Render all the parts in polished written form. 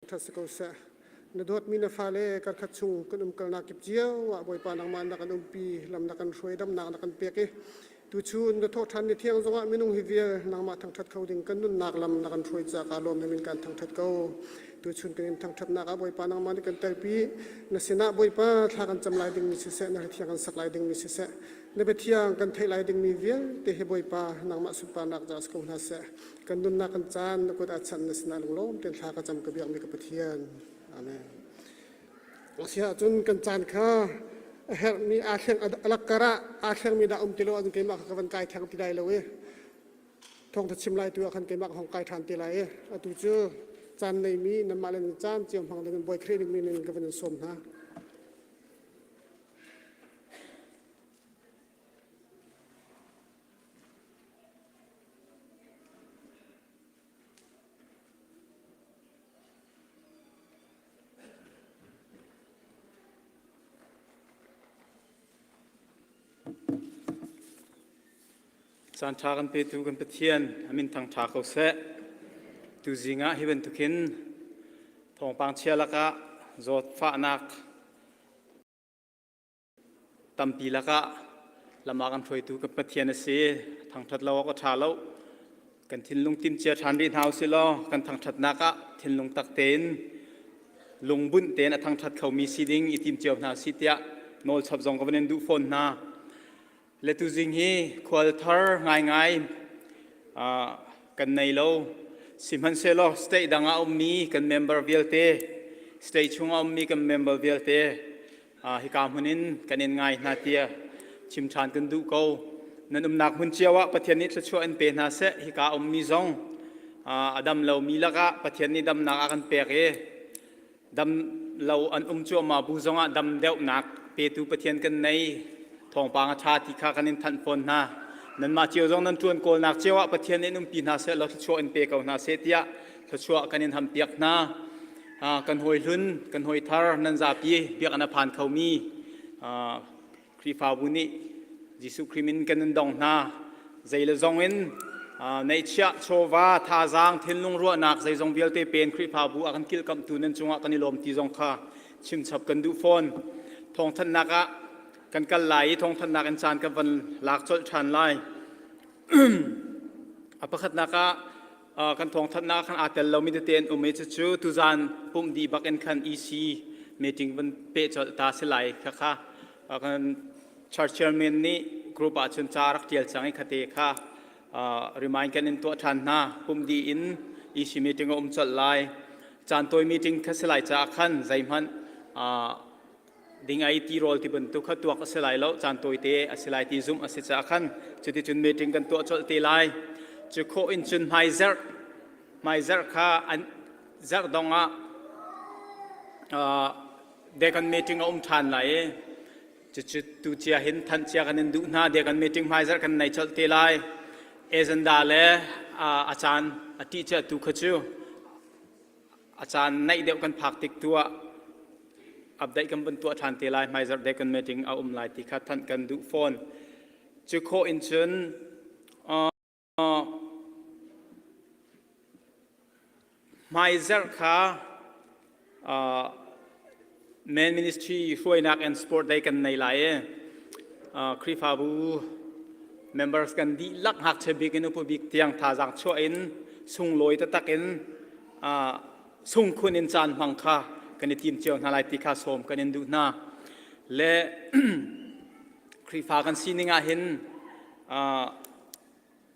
Ṭhat si ko seh. Na dawtmi na fale karkhat chung kan umkalnak kip cio ah Bawipa nangmah na kan umpi, lam na kan hruai, damnak na kan pek i tuchun na thawhṭhan ni thiang zongah minung hi vial nangmah thangṭhat kho ding kan nunnak lam na kan hruai caah kaa lawm na min kan thangṭhat ko. Tuchun kan in thangṭhatnak ah Bawipa nangmah nih kan telpi. Na sinah Bawipa thla kan cam lai dingmi siseh, na thiang kan sak lai dingmi siseh, na biathiang kan theih lai dingmi vialte hi Bawipa nangmah sunparnak caah si ko hna seh. Kan nunnak kan caan na kut ah chanh na sinah lunglawm tein thla ka cam ka biakmi ka Pathian. Amen. Asi ahcun kan caan kha a herhmi aa thleng a lakkar ah aa thlengmi dah um ti lo ahcun keimah kha ka van kai theng ti lai lo i thawngtha chim lai tu ah khan keimah ka hong kai ṭhan te lai i atu cu caan neimi nanmah le nan caan cio hmang dingin Bawi Khrih ning min in ka van in sawm hna. Caan ṭha kan petu kan Pathian a min thang ṭha ko seh. Tuzing ah hi bantukin thawngpang chia lakah zawtfahnak Tampi lakah lam ah kan hruaitu kan Pathian a si. Thangṭhat lo awk a ṭha lo. Kan thinlung timcia ṭhan rih hna usih law kan thangṭhatnak ah thinlung tak tein lungbunh tein a thangṭhat khomi si ding i tim cio hna usih tiah nawl chap zong ka van in duh fawn hna. Le tuzing hi khual thar ngaingai kan nei lo. Sihmanhsehlaw state dang ah ummi kan member vialte, state chung ah ummi kan member vialte hika hmun in kan in ngai hna tiah chim ṭhan kan duh ko. Nan umnak hmun cio ah Pathian nih thluachuah in pe hna seh. Hika ummi zong a dam lomi lakah Pathian nih damnak a kan pek i dam lo an um cuahmah bu zongah dam deuhnak petu Pathian kan nei. Thawngpang a ṭha ti kha kan in thanh fawn hna. Nanmah cio zong nan ṭuan kawlnak cio ah Pathian nih in umpi hna seh law thluachuah in pe ko hna seh tiah thluachuah kan in hampiak hna. Kan hawi hlun, kan hawi thar nan zapi biakinn a phan khomi Khrihfabu nih Jesuh Khrih min kan in dong hna. Zei le zong in neihchiah chawva, thazaang, thinlung ruahnak zeizong vialte pen Khrihfabu a kan kilhkamhtu nan cungah kan i lawm ti zong kha chimchap kan duh fawn. Thawngthanhnak ah kan kal lai i thawngthanhnak in caan kan van lak colh ṭhan lai. A pakhatnak ah kan thawngthanhnak khan aa tel lomi tete an um i cucu tuzan pumh dih bak in khan EC meeting van peh colh ta si lai khakha kan church chairman nih group ah cun ca rak ṭial cang i khate kha remind kan in tuah ṭhan hna pumh dih in EC meeting a um colh lai caan tawi meeting kha si lai caah khan zeihmanh ding ai tirawl ti bantuk kha tuak a si lai lo caan tawite a si lai ti zumh a si caah khan cuticun meeting kan tuah colh te lai cu khawh in cun hmaizerh hmaizerh kha an zarh dong ah dekan meeting a um ṭhan lai i cucu tu cia hin thanh cia kan in duh hna dekan meeting hmaizerh kan nei colh te lai agenda le a caan a ṭih cia tu kha cu A caan naih deuh kan phak tik tu ah update kan vun tuah ṭhan te lai hmaizarh day kan meeting a um lai ti kha thanh kan duh fawn. Cu khawh in cun hmaizarh kha Men Ministry hruainak and sport day kan nei lai i Khrihfabu members kan dihlak ngakchia bik in upa bik tiang thazaang chuah in sunglawi taktak in sungkhun in caan hmang kha kan i tim cio hna lai ti kha sawm kan in duh hna. Le Khrihfa kan sining ah hin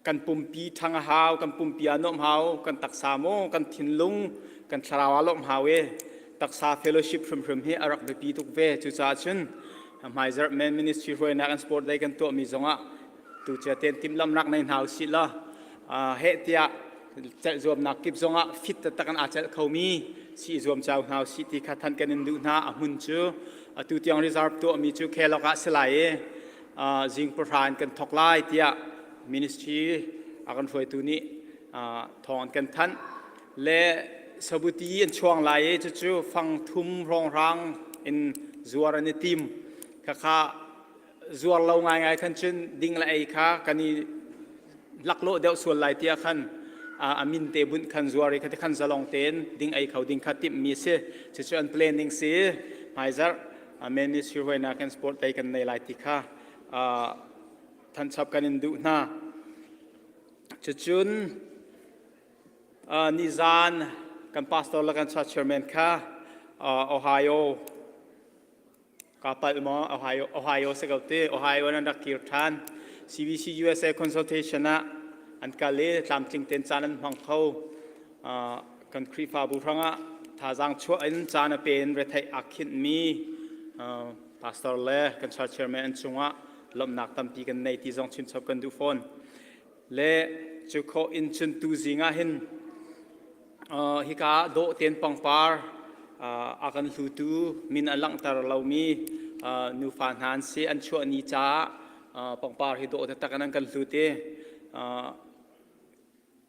kan pumpi ṭhang a hau, kan pumpi aa nuamh hau, kan taksa maw, kan thinlung, kan thlarau aa lawmh hau i taksa fellowship hrimhrim hi a rak biapi tuk ve. Cucaah cun hmaizarh men ministry hruainak and sport day kan tuahmi zongah tucia ten timhlamnak nei hna usih law heh tiah celh zuamnak kip zongah fit taktak in aa celh khomi si zuam cio hna usih ti kha than kan in duh hna. A hmun cu atu tiang reserve tuahmi cu Khelok ah si lai i zing pahra in kan thawk lai tiah ministry a kan hruaitu nih thawng an kan thanh le sabuti an chuang lai i cucu fang thum hrawnghrang in zuar an i tim khakha zuar lo ngaingai khan cun ding le ei kha kan i laklawh deuh sual lai tiah khan. A min te bunh khan zuar i khati khan zalong tein ding ei kho ding kha timhmi a si. Cucu an planning si. Hmaizarh ministry huainak in sport day kan nei lai ti kha thanchap kan in duh hna. Cucun nizan kan pastor le kan church chairman kha Ohio Ka palh maw? Ohio, Ohio si ko ti. Ohio nan rak kir ṭhan. CBC USA consultation ah an kal i tlamtling tein caan an hmang kho. Kan Khrihfabu hrangah thazaang chuah in caan a pe in retheih aa khinhmi pastor le kan church chairman an cungah lawmhnak tampi kan nei ti zong chimchap kan duh fawn. Le cu khawh in cun tu zing ah hin Hika ah dawh tein pangpar a kan hlutu min a langhter lomi nufa hna an si. An chuah ni caah pangpar hi dawh taktak in an kan hlut i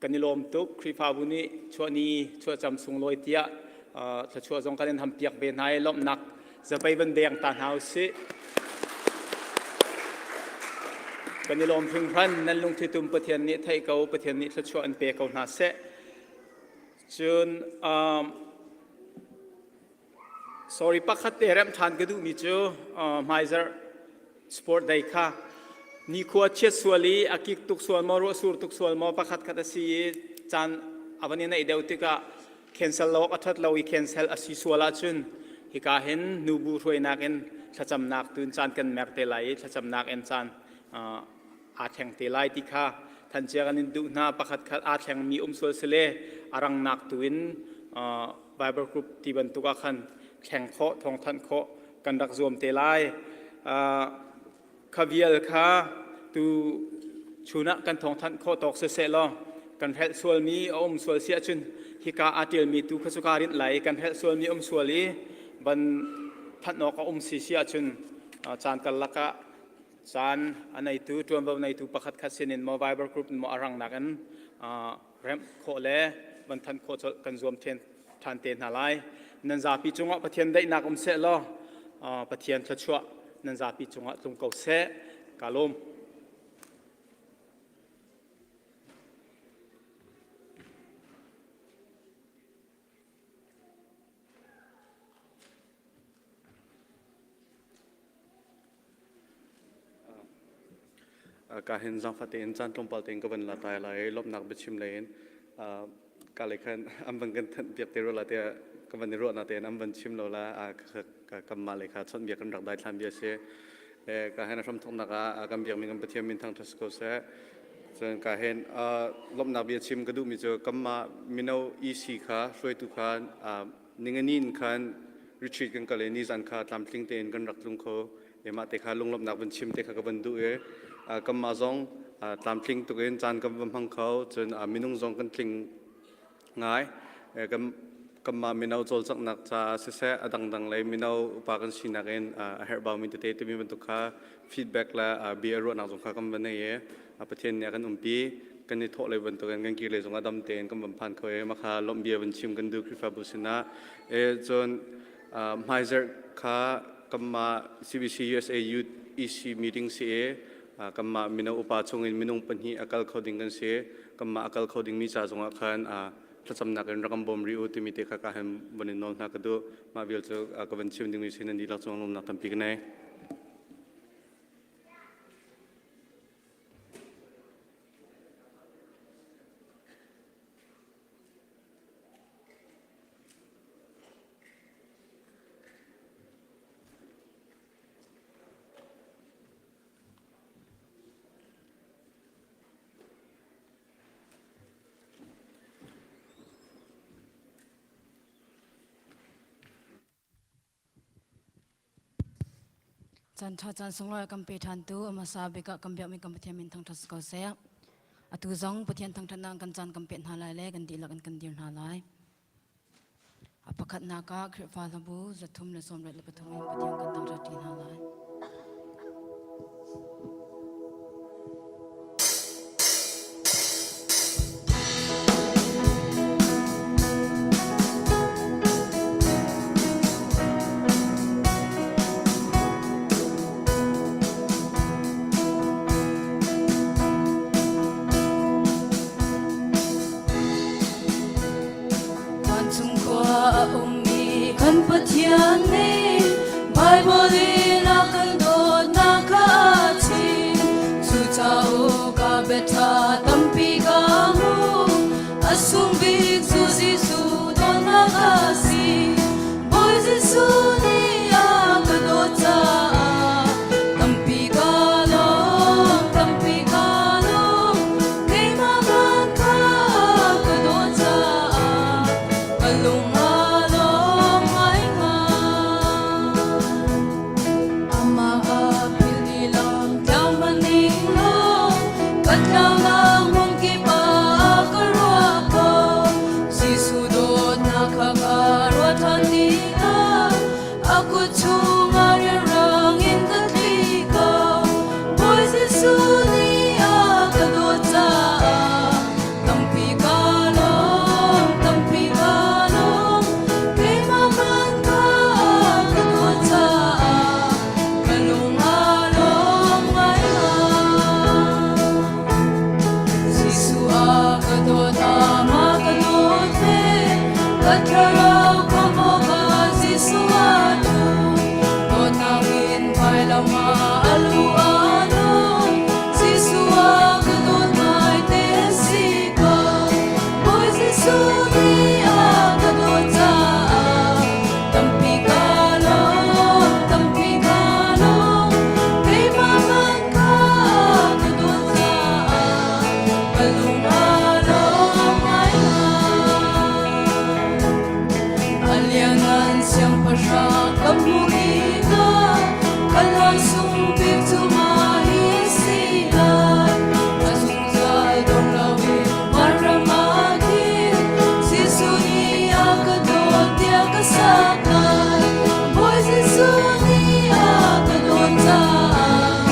kan i lawm tuk. Khrihfabu nih chuah ni chuahcam sunglawi tiah thluachuah zong kan in hampiak ve hna i lawmhnak zapei van deng ta hna usih. Kan i lawm hringhran. Nan lungthli tum Pathian nih theih ko, Pathian nih thluachuah an pe ko hna seh. Cun sorry pakhat te remh ṭhan ka duhmi cu hmaizarh sport day kha nikhua chiat sual i a kik tuk sual maw ruah sur tuk sual maw pakhat khat a si i caan a van i naih deuh tikah cancel lo a ṭhat lo i cancel a si sual ahcun hika hin nubu hruainak in thlacamnak tu in caan kan mer te lai i thlacamnak in caan aa thleng te lai ti kha thancia kan in duh hna. Pakhat khat aa thlengmi um sual sile a rangnak tu in Bible group ti bantuk ah khan thleng khawh thawngthanh khawh kan rak zuam te lai. Kha vial kha tu chun ah kan thawngthanh khawh tawk siseh law kan hrelh sualmi a um sual si ahcun hika aa ṭialmi tu kha cuka rinh lai. Kan hrelh sualmi um sual i van thanh awk a um si si ahcun caan karlak ah caan a neitu ṭuanvo neitu pakhat khat sinin maw Viber group in maw a rangnak in remh khawh le van thanh khawh colh kan zuam ṭhan te hna lai. Nan zapi cungah Pathian daihnak um seh law Pathian thluachuah nan zapi cungah tlung ko seh. Ka lawm. Ka hin zaangfah tein caan tlawmpal tein ka van la tai lai i lawmhnak biachim lei in ka lei khan an van kan thanh piak te rua la tiah ka van i ruahnak tein an van chim lo la kanmah lei kha chawnhbiak kan rak daithlan bia si. Ka hin a hramthawknak ah kan biakmi kan Pathian min thangṭhat si ko seh. Cun ka hin lawmhnak bia chim ka duhmi cu kanmah mino EC kha hruaitu kha ningani in khan retreat kan kal i nizan kha tlamtling tein kan rak tlung kho i mah te kha lunglawmhnak van chim te kha ka van duh i kanmah zong tlamtling tuk in caan kan va hmang kho. Cun minung zong kan tling ngai. Kan kanmah mino cawlcanghnak caah siseh a dangdang lei mino upa kan sinak in a herhbaumi tete timi bantuk kha feedback le bia ruahnak zong kha kan va nei i Pathian nih a kan umpi. Kan i thawh lei bantukin kan kir lei zongah dam tein kan van phan kho i mah kha lawmh bia van chim kan duh Khrihfabu sinah. E cun hmaizarh kha kanmah CBC USA Youth EC meeting si i kanmah mino upa chungin minung pahnih a kal kho ding kan si. Kanmah a kal kho dingmi ca zongah khan thlacamnak in rak kan bawm rih u timi te kha ka han van in nawl hna ka duh. Mah vial cu ka van chim dingmi si. Nan dihlak cungah lawmnak tampi ka nei. Caan ṭha caan sunglawi kan pe ṭhantu a hmasa bik ah kan biakmi kan Pathian min thangṭhat si ko seh. Atu zong Pathian thangṭhatnak kan caan kan pek hna lai le kan dihlak in kan dir hna lai. A pakhatnak ah Khrihfa hlabu 393 in Pathian kan thangṭhat ṭi hna lai. Kan Pathian nih Baibal in a kan dawtnak kha a chim. Cu cauk ah biaṭha tampi ka hmu. A sung bik cu Jesuh dawtnak a si. Bawi Jesuh nih a ka dawt caah tampi ka lawm, tampi ka lawm. Keimah hmanh kha a ka dawt caah ka lung aa lawm ngaingai. Amah a philh i lam tlau hmanh ning law ka tlaunak hmun kip ah ka ruah ko. Jesuh dawtnak kha ka ruat ṭhan tikah a kut chungah rianrang in ka tli ko. Bawi Jesuh nih a ka dawt caah tampi ka lawm, tampi ka lawm. Keimah hmanh kha a ka dawt caah ka lung aa lawm ngaingai. Jesuh a ka dawt, amah ka dawt ve. Ka thlarau khamh awkah Jesuh a thu. Dawtnak in hmailam ah a lu aa dawt. Jesuh a ka dawt ngaite a si ko. Bawi Jesuh nih a ka dawt caah tampi ka lawm, tampi ka lawm. Keimah hmanh kha a ka dawt caah ka lung aa lawm ngaingai. A lianngan siangpahrang ka hmuh tikah ka hlan sung bik cu mah hi si lai. A zungzal dong loin vanram ah khin Jesuh nih a ka dawt tiah ka sak lai. Bawi Jesuh nih a ka dawt caah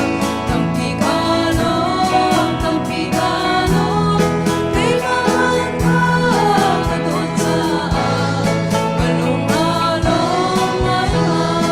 tampi ka lawm, tampi ka lawm. Keimah hmanh kha a ka dawt caah ka lung aa lawm ngaingai.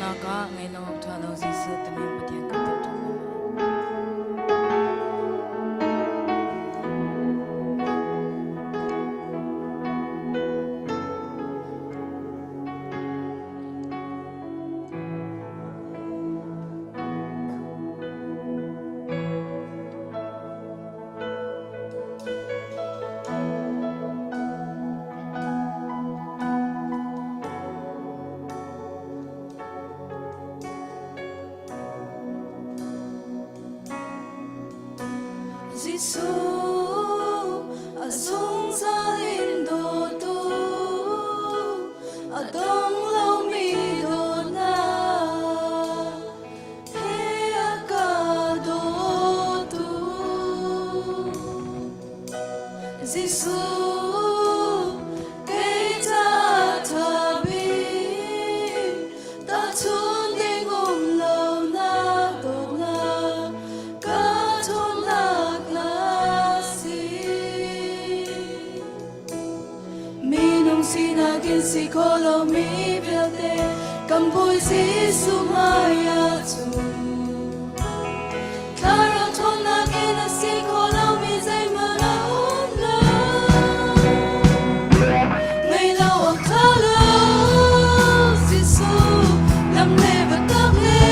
Donghnak ah ngei lo awk ṭha lo Jesuh timi Pathian kan thangṭhat hna lai. Jesuh a zungzal in dawtu a dong lomi dawtnak he a ka dawtu. Jesuh kei ca ṭha bik tahchun ding um lonak dawtnak ka ṭhawnnak na si. Minung sinak in si kho lomi vialte kan Bawi Jesuh hmai ah cun Thlarau ṭhawnnak in a si kho lomi zeihmanh a um lo. Ngei lo awk ṭha lo, Jesuh lam le biatak le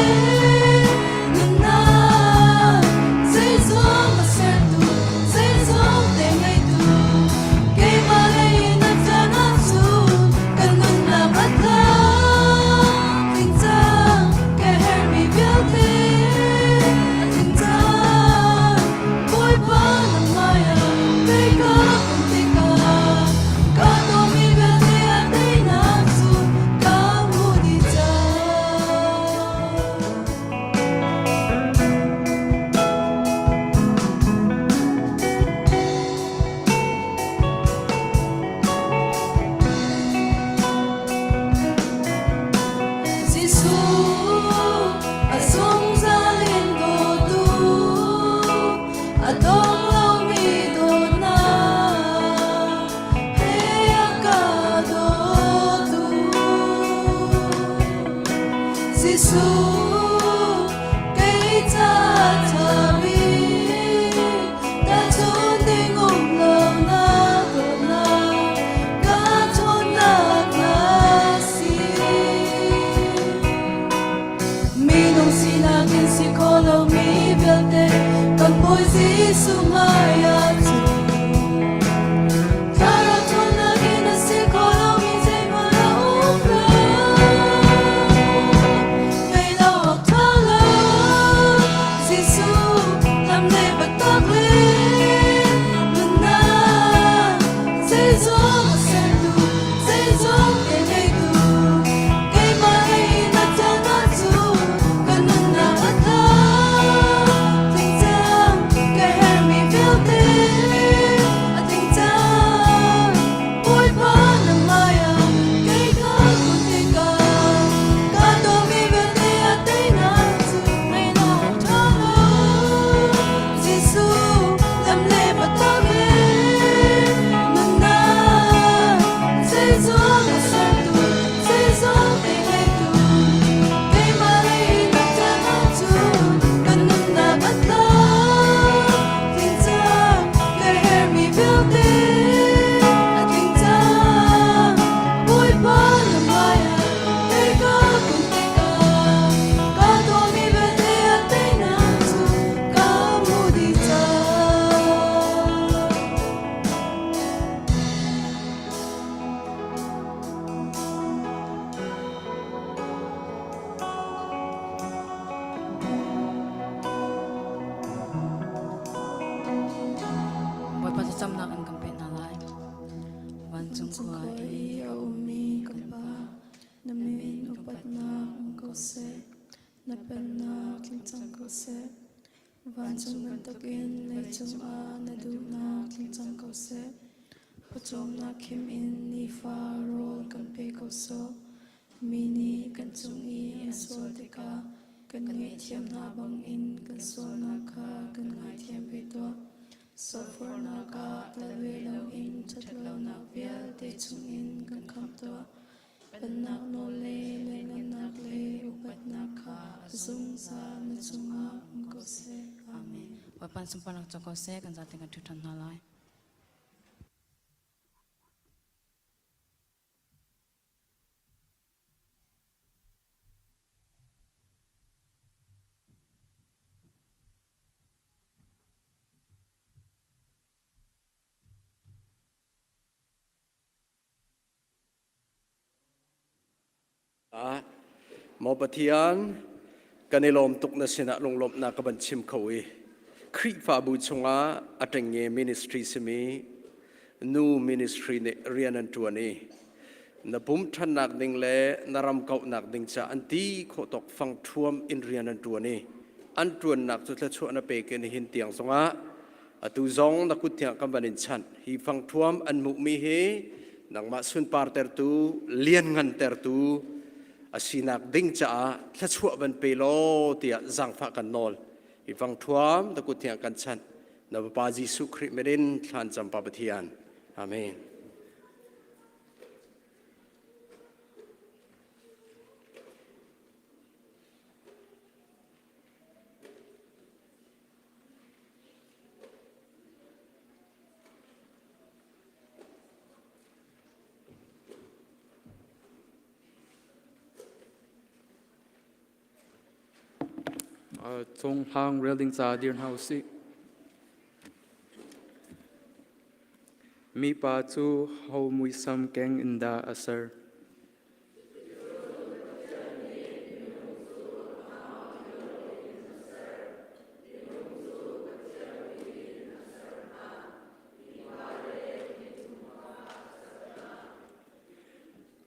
nunnak zeizong a sertu, zeizong te ngeitu, keimah lei in a caan ahcun kan nunnak a tlam tling cang, ka herhmi vialte a tling cang. Bawipa nangmah ah kei ka pum tikah ka tuahmi vialte a teinak cu ka hmu dih cang. Jesuh a zungzal in dawtu, a dong lomi dawtnak he a ka dawtu. Jesuh kei ca ṭha bik, tahchun ding um lonak dawtnak ka ṭhawnnak na si. Minung sinak in si kho lomi vialte kan Bawi Jesuh hmai ah cun Thlarau ṭhawnnak in a si kho lomi zeihmanh a um lo. Ngei lo awk ṭha lo, Jesuh lam le biatak le nunnak zeizong a sertu, zeizong te ngeitu, keimah lei in a caan ahcun ka nunnak a tha. Tling cang, ka herhmi vialte a tling cang. Bawipa nangmah ah kei ka kun tikah ka tuahmi vialte a teinak cu ngei lo ṭha lo. Jesuh lam le biatak le nunnak zeizong a sertu, zeizong te ngeitu, keimah lei in a caan ahcun kan nunnak a tlam. Tling cang, ka herhmi vialte a tling cang. Bawipa na hmaiah kei ka kun tikah ka tuahmi vialte a teinak cu ka hmuh dih cang. Bawipa thlacamnak in kan peh hna lai. Vancung khua i i a ummi kan Pa, na min upatnak um ko seh. Na pennak tling cang ko seh. Vancung bantukin leicung ah na duhnak tling cang ko seh. Pawcawmnak khim in nifa rawl kan pe ko sawh. Mi nih kan cung i an sual tikah kan ngaihthiam hna bangin kan sualnak kha kan ngaithiam ve tuah. Sualforhnak ah tel ve loin ṭhatlonak vialte chungin kan khamh tuah. Pennak nawl le lianngannak le upat. Zungzal na cungah um ko seh. Amen. Bawipa sunparnak co ko seh, kan zaten kan ṭhu ṭhan hna lai. Maw Pathian, kan i lawm tuk na sinah lunglawmhnak ka van chim kho i Khrihfabu chungah a ṭengnge ministry simi nu ministry nih rian an ṭuan i na pum ṭhannak ding le na ram kauhnak ding ca an ti khawh tawk fang ṭhuam in rian an ṭuan i an ṭuannak cu thluachuah na pek i nihin tiang zongah atu zong na kut thiang kan van in chanh. Hi fangṭhuam an hmuhmi hi nangmah sunpartertu, lianngantertu a sinak ding caah thluachuah van pe law tiah zaangfah kan nawl. Hi fangṭhuam na kut thiang kan chanh. Na Fapa Jesuh Khrih min in thlan cam Pa Pathian. Amen. Chunghlang rel ding ca dir hna usih. Mipa cu ho muisam keng in dah a ser?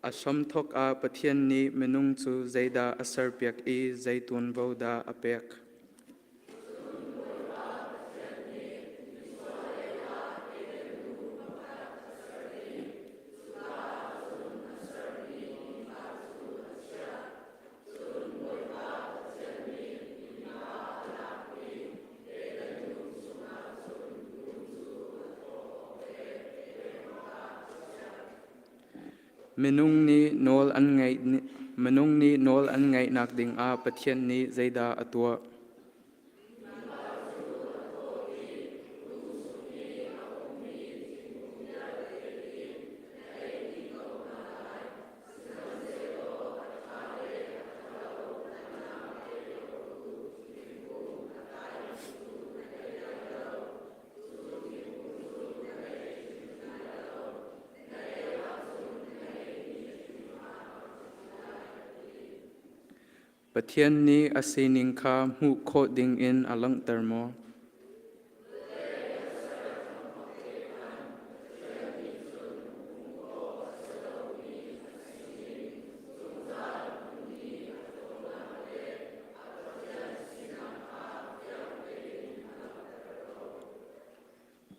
A hramthawk ah Pathian nih minung cu zeidah a serpiak i zei tuanvo dah a pek? Minung nih nawl an ngeih minung nih nawl an ngeihnak dingah Pathian nih zeidah a tuah? Pathian nih a sining kha hmuh khawh dingin a langhter maw?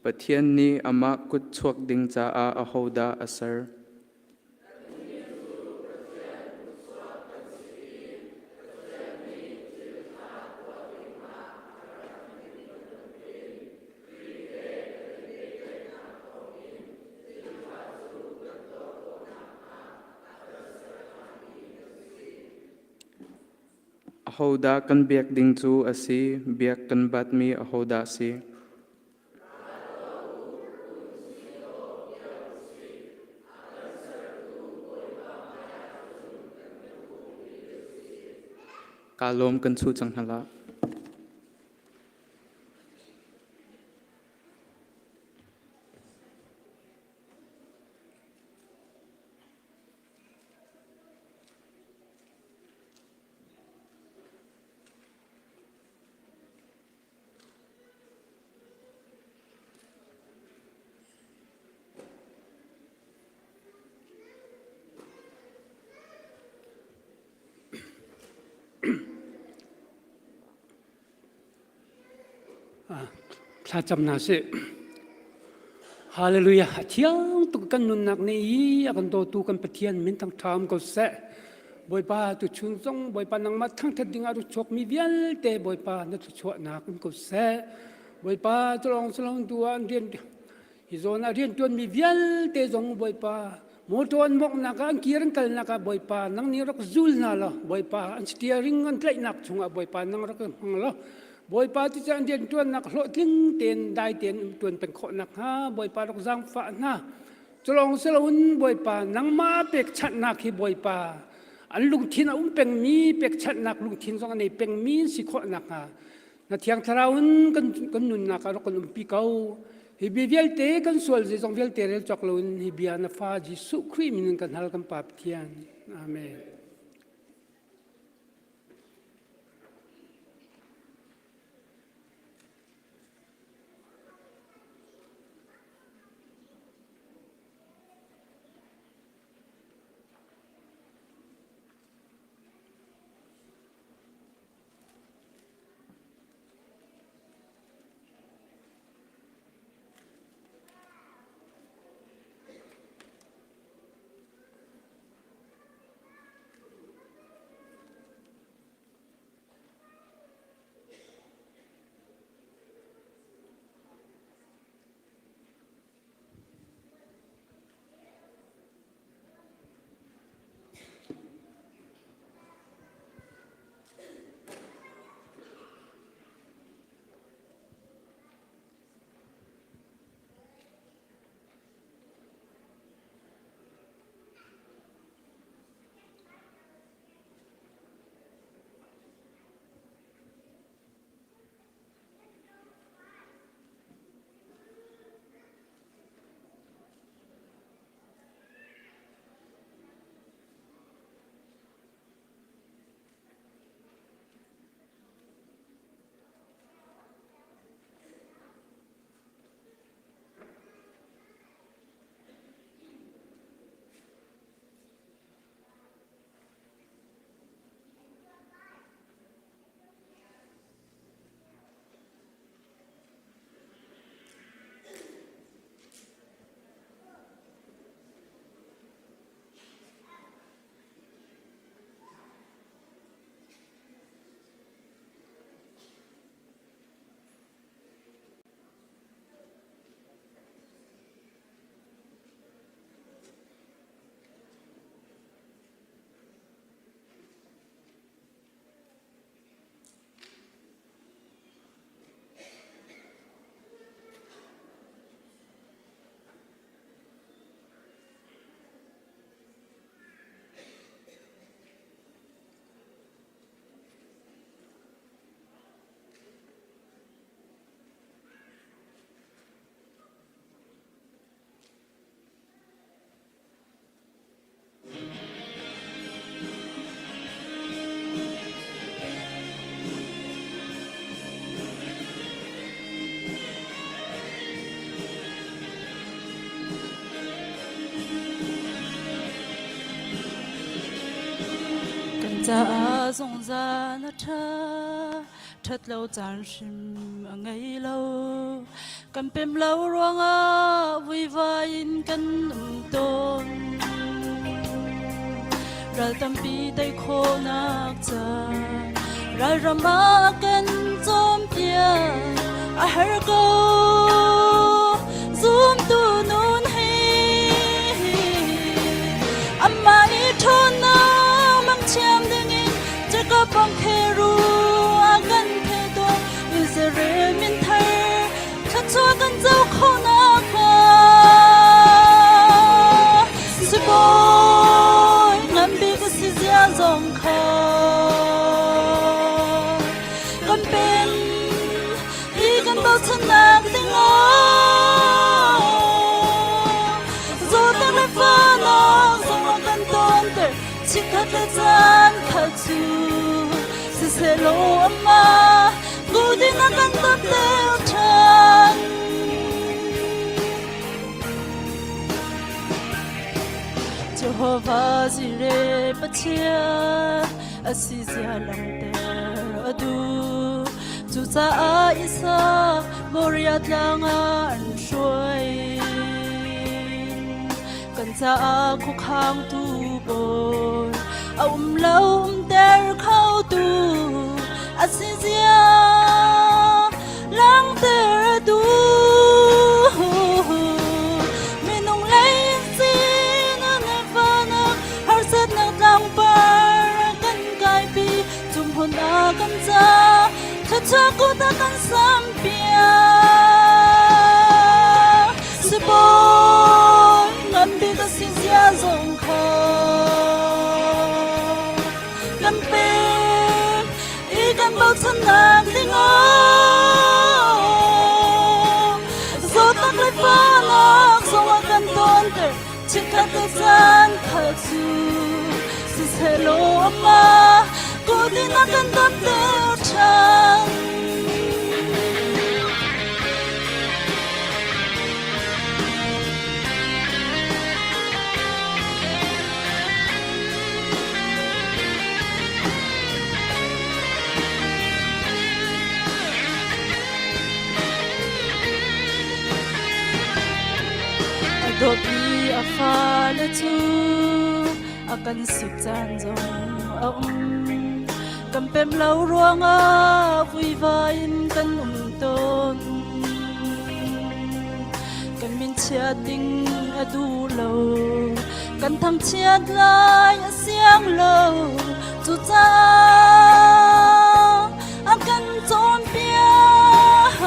Pathian nih amah kut chuak ding caah ahodah a ser? Ahodah kan biak ding cu a si? Biak kan batmi ahodah a si? Kaa lawm kan chuh cang hna la. Thlacam hna sih. Hallelujah. A thiang tuk kan nunnak nih i a kan dawtu kan Pathian min thangṭha um ko seh. Bawipa tu chun zong Bawipa nangmah thangṭhat ding ah chuak mi vialte Bawipa na thluachuahnak um ko seh. Bawipa tulong salong tu ah rian hi zawn ah rian ṭuan mi vialte zong Bawipa. Motor an mawknak ah an kir an kalnak ah Bawipa nang nih rak zul hna law Bawipa an steering an tlaihnak chungah Bawipa nang rak hmang law Bawipa ti an rianṭuannak hlawhtling tein dai tein ṭuan peng khawh nakhnga Bawipa rak zaangfah hna. Culawng si loin Bawipa nangmah pekchanhnak hi Bawipa an lungthin a um pengmi pekchanhnak lungthin zong a nei pengmi si khawh nakhnga na Thiang Thlarau in kan, kan nunnak ah rak kan umpi ko. Hi bia vialte kan sual zeizong vialte rel cawk loin hi bia na fa Jesuh Khrih min in kan hal kan Pa Pathian. Amen. Kan caah zungzal a ṭha, ṭhat lo caan hrim a ngei lo. Kan pem lo ruangah vuivai in kan um tawn. Ral tampi tei khawhnak ca ralram ah kan cawnpiak a har ko. Zumtu nun hi amah i ṭhawnnak mangchiam dingin Jacob bang kheru a kan phe tawn. Israel min thar thluachuah kan co khawhnak hnga Sibawi ngan bik a si zia zong kha kan pen i kan bochannak dingah zawtnak le fahnak zong a kan tawnter chikkhat le caan khat cu siseh-law amah Gudin a kan dawt ṭhan. Jehovah Jireh Pathian a si zia langhter a duh. Cucaah Isak Moriah tlang ah an hruai. Kan caah khuakhangtu bawi a um lo umter khotu a si zia langhter a duh. Minung lei in sin a ngei. zawn a kan ca thluachuah kut a kan sampiak. Sibawi ngan bik a si zia zong kha kan pek i kan bochannak dingah zawtnak le fahnak zong a kan tawnter chikkhat te caan kha cu siseh amah kut in a kan damter ṭhan. A dawtmi a fale cu a kan sik caan zong a um. Kan pem lo ruangah vuivai in kan um tawn. Kan min chiat ding a duh lo. Kan thangchiat lai a siang lo. Cucaah a kan cawnpiak.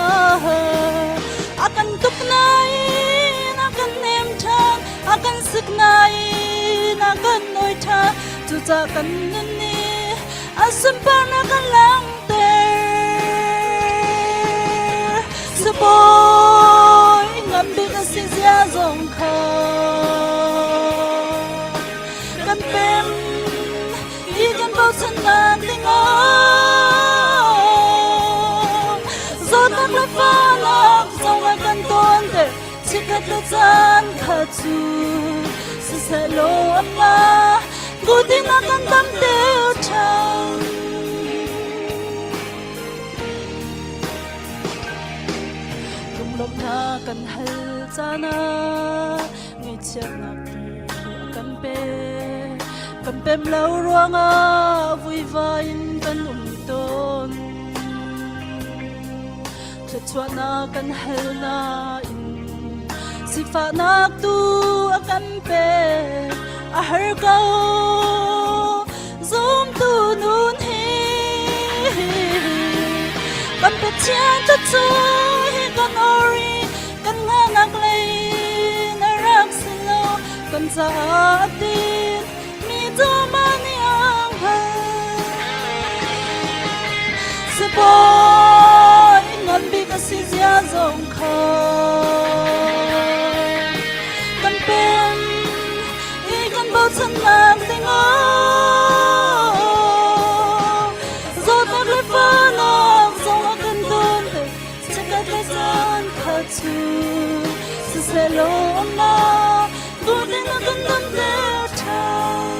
A kan tuk nain a kan nem ṭhan. A kan sik nain a kan nawi ṭhan. Cucaah kan nun nih a sunparnak kan langhter. Sibawi ngan bik a si zia zong kha kan pem i kan bochannak dingah zawtnak le fahnak zong a kan tawnter chikkhat le caan kha cu siseh law amah kutin a kan damter ṭhan. Lunglawmhnak kan hal caan ah ngaihchiatnak a kan pek. Kan pem lo ruangah vuivai in kan um tawn. Thluachuahnak kan hal nain sifahnak tu a kan pek. A har ko zumtu nun hi kan Pathian cu hi kan ori kan nganak lei na rak si lo kan caah a tin mi cu ma nih ang hngal Sibawi ngan bik a si zia zong kha kan pem i kan bochannak dingah zawtnak le fahnak zong a kan don te chikkhat le caan kha cu siseh law amah duhning a kan damter ṭhan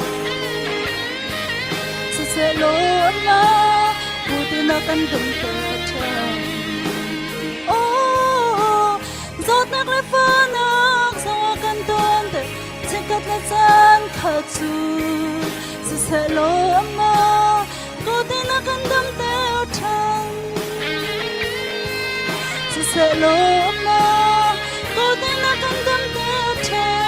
siseh law amah duhning a kan damter ṭhan Oh, zawtnak le fahnak zong a kan don te chikkhat le caan kha cu siseh law amah duhning a kan damter ṭhan siseh law amah duhning a kan damter ṭhan.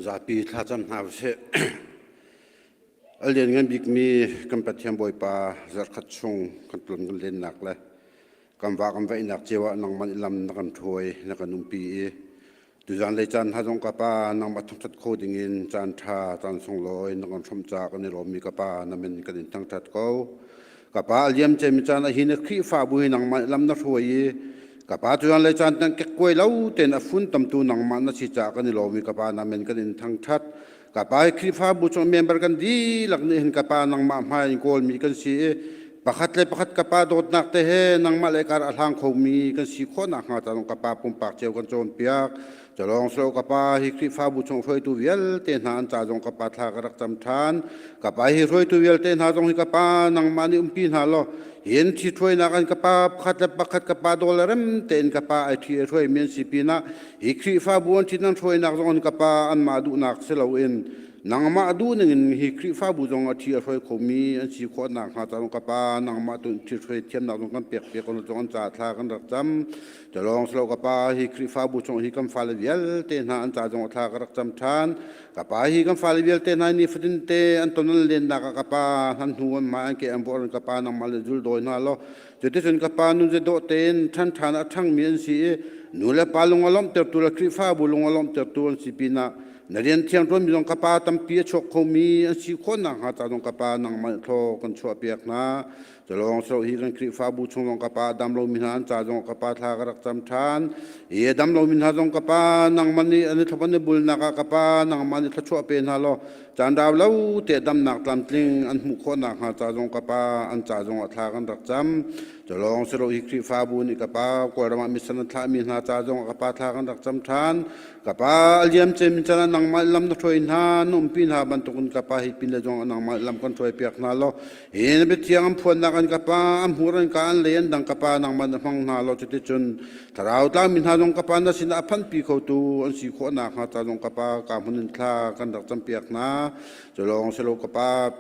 Zapi thlacam hna usih. A lianngan bikmi kan Pathian Bawipa zarhkhat chung kan tlun kan lennak le kan va kan vaihnak cio ah nangmah nih lam na kan ṭhuai na kan umpi i tuzan lei caan hna zong ka pa nangmah thangṭhat kho dingin caan ṭha caan sunglawi na kan hrawmh caah kan i lawmmi ka pa na min kan in thangṭhat ko. Ka pa a liam ciami caan ah hi na Khrihfabu hi nangmah nih lam na hruai i ka pa tuzan lei caan tan kekkuai lo tein a fun tamtu nangmah na si caah kan i lawm i ka pa na min kan in thangṭhat. Ka pa hi Khrihfabu chung member kan dihlak nih hin ka pa nangmah hmai in kawlmi kan si i pakhat le pakhat ka pa dawtnak te he nangmah le kar a hlang khomi kan si khawh nakhnga ca ka pa pumpak cio kan cawnpiak. Calawng silo ka pa hi Khrihfabu chung hruaitu vialte hna an ca zong ka pa thla ka rak cam ṭhan. Ka pa hi hruaitu vialte hna zong hi ka pa nangmah nih umpi hna law hin thi hruainak an ka pa pakhat le pakhat ka pa dawl le rem tein ka pa ai ṭhi ai hruaimi an si pinah hi Khrihfabu an ṭhit an hruainak zong an ka pa anmah duhnak si loin nangmah duh ningin hi Khrihfabu zong a ṭhi a hruai khomi an si khawh nakhnga ca zong ka pa nangmah tu ṭhi hruai thiamnak zong kan pek piak zong an ca thla kan rak cam. Calawng silo ka pa hi Khrihfabu chung hi kan fale vialte hna an ca zong a thla ka rak cam ṭhan. Ka pa hi kan fale vialte hna ni fatin te an ton an lennak ah ka pa an hnu an hmai an ke an vorh ka pa nangmah le zul dawi hna law cuticun ka pa nun dawh tein ṭhan ṭhan a ṭhangmi an si i nu le pa lung a lawmhtertu le Khrihfabu lung a lawmhtertu an si pinah na rian thiang ṭuanmi zong ka pa tampi a chuak khomi an si khawh nakhnga ca zong ka pa nangmah thlaw kan chuahpiak hna. Culawng so hi kan Khrihfabu chung zong ka pa dam lomi hna an ca zong ka pa thla ka rak cam ṭhan. Hi dam lomi hna zong ka pa nangmah nih an i thlop an i bulnak ah ka pa nangmah nih thluachuah pe hna law caan rau lo te damnak tlamtling an hmuh khawh nakhnga ca zong ka pa an ca zong ah thla kan rak cam. Culawng silo hi Khrihfabu nih ka pa Kawlram ah mission an thlahmi hna ca zong ah ka pa thla kan rak cam ṭhan. Ka pa a liam cem chan ah nangmah lam na hruai hna na umpi hna bantukin ka pa hi pin le zong nangmah lam kan hruai piak hna law Hi na biathiang an phuannak an ka pa, an hmur an ka, an lei an dang ka pa, nangmah na hmang hna lo cuticun thlarau tlangmi hna zong ka pa na sinah a phanpi khotu an si khawh nakhnga ca zong ka pa ka hmun in thla kan rak campiak hna. Cu lawng si lo ka pa,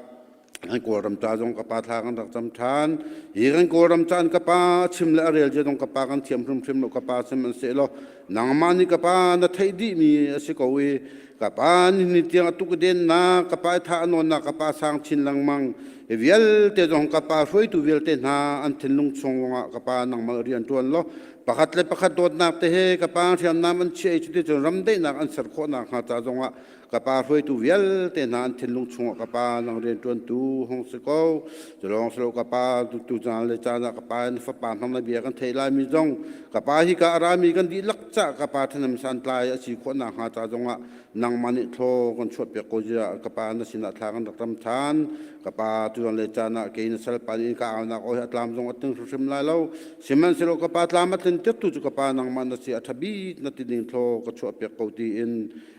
kan Kawlram ca zong ka pa thla kan rak cam ṭhan. Hi kan Kawlram ca an ka pa chim le a rel zia zong ka pa kan thiam hrimhrim lo ka pa sihmanhsehlaw law nangmah nih ka pa na theih dihmi a si ko i ka pa ni tiang a tuk dennak ka pa tha a nawnnak ka pa sang chin lengmang hi vialte zong ka pa hruaitu vialte hna an thinlung chung longah ka pa nangmah rian ṭuan law pakhat le pakhat dawtnak te he ka pa hriamnam an chiah i cuticun ramdaihnak an ser khawh nakhnga ca zongah ka pa hruaitu vialte hna an thinlung chungah ka pa nang rian ṭuantu hong si ko culawng silo ka pa tu caan le caan ah ka pa in fapa hmang na bia kan theih lai mi zong ka pa hi ka arami kan dihlak ca ka pa thanem santlai a si khawh nakhnga ca zongah nangmah nih thlaw kan chuahpiak ko zia ka pa na sinah thla kan rak ram than ka pa tuan le caan ah kei na salpa nih ka aunak oi a tlam zong a tling hrimhrim lai lo sihmanhsehlaw ka pa tlam a tlin tirtu cu ka pa nangmah na si a ṭha bik na ti ding thlaw ka chuahpiak ko tiin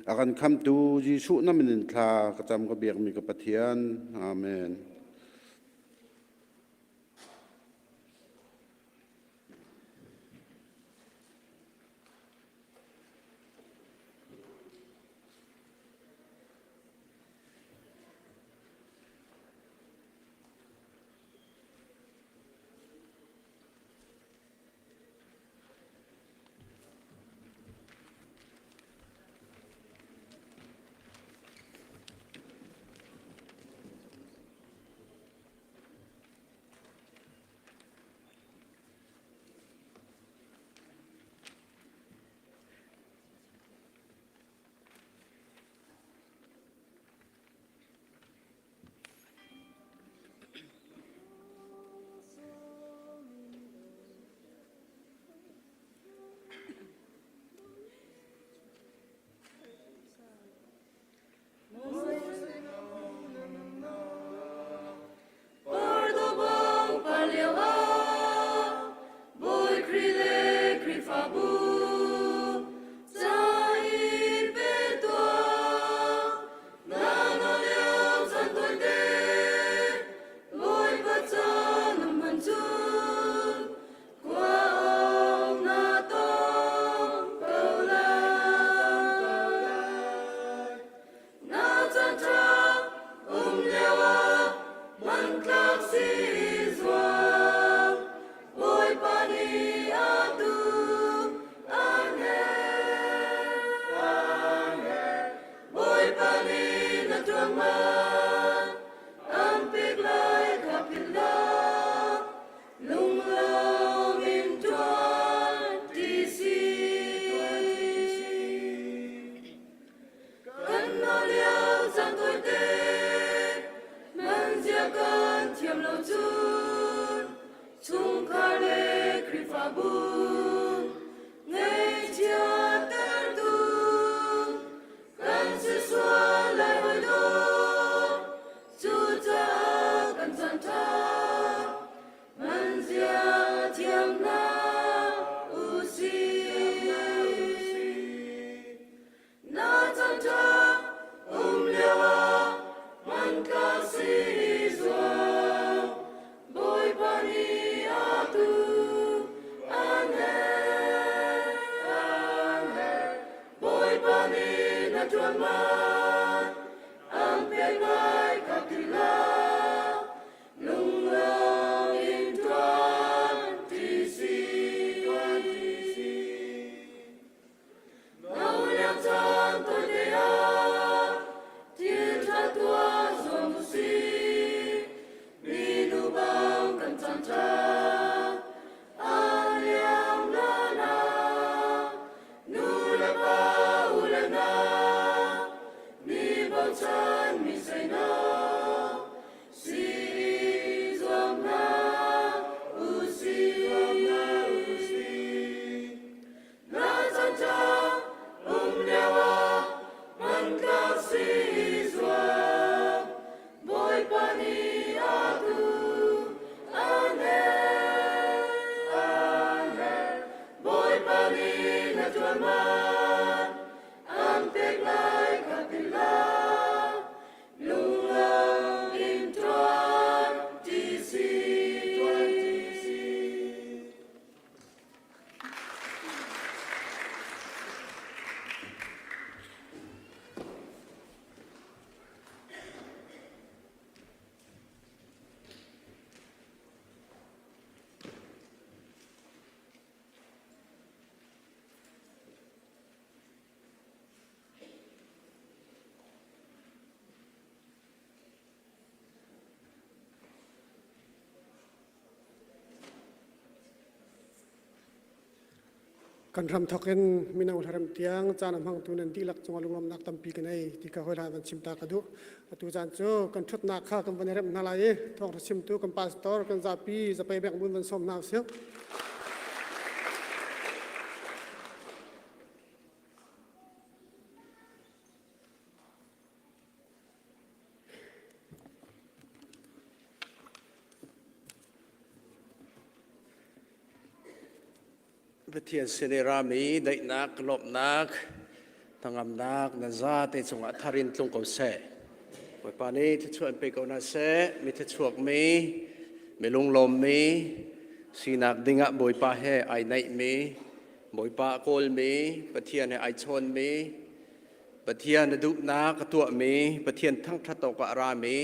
a kan khamtu Jesuh na min in thla ka cam ka biakmi ka Pathian amen Kan ram thawk in mino hlarem tiang caan a hmangtu nan dihlak cungah lunglawmhnak tampi ka nei ti kha hawihlan van chim ta ka duh. Atu caan cu kan ṭhutnak kha kan van i remh hna lai i thawngṭha chimtu kan pastor kan zapi zapei bek mun van sawm hna usih. Pathian sin i rami daihnak, lawmhnak, hnangamnak nan zate cungah thar in tlung ko seh. Bawipa nih thluachuah in pe ko hna seh. Mi thluachuak mi, mi lunglawm mi, sinak dingah Bawipa he ai naihmi, Bawipa a kawlmi, Pathian he ai chawnmi, Pathian a duhnak a tuahmi, Pathian thangṭhat awkah a rami,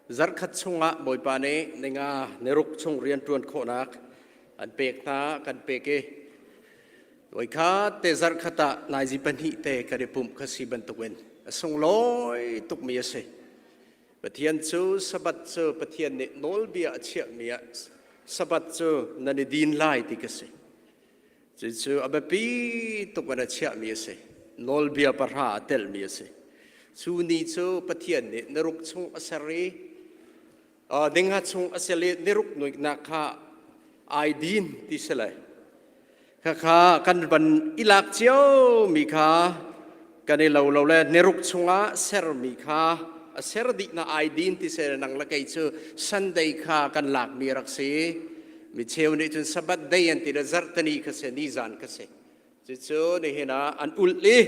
zarhkhat chungah Bawipa nih ninga niruk chung rianṭuan khawhnak an pek hna kan pek i voikhat te zarhkhat ah naizi pahnih te kan i pumh kha si bantukin a sunglawi tukmi a si. Pathian cu Sabbath cu Pathian nih nawlbia a chiahmi ah Sabbath cu nan i din lai ti ka si. Cucu a biapi tuk in a chiahmi a si. Nawlbia pahra a telmi a si. Cu ni cu Pathian nih niruk chung a ser i ningha chung a ser i niruk nuiknak kha ai din ti si lai. Khakha kan van i lak cio mi kha kan i lo lo le niruk chungah sermi kha a ser dih na ai din ti se nang le kei cu Sunday kha kan lak mi rak si. Mi cheu nih cun Sabbath day an ti le zarhteni kha si nizan kha si. Cucu nihin ah an ulh i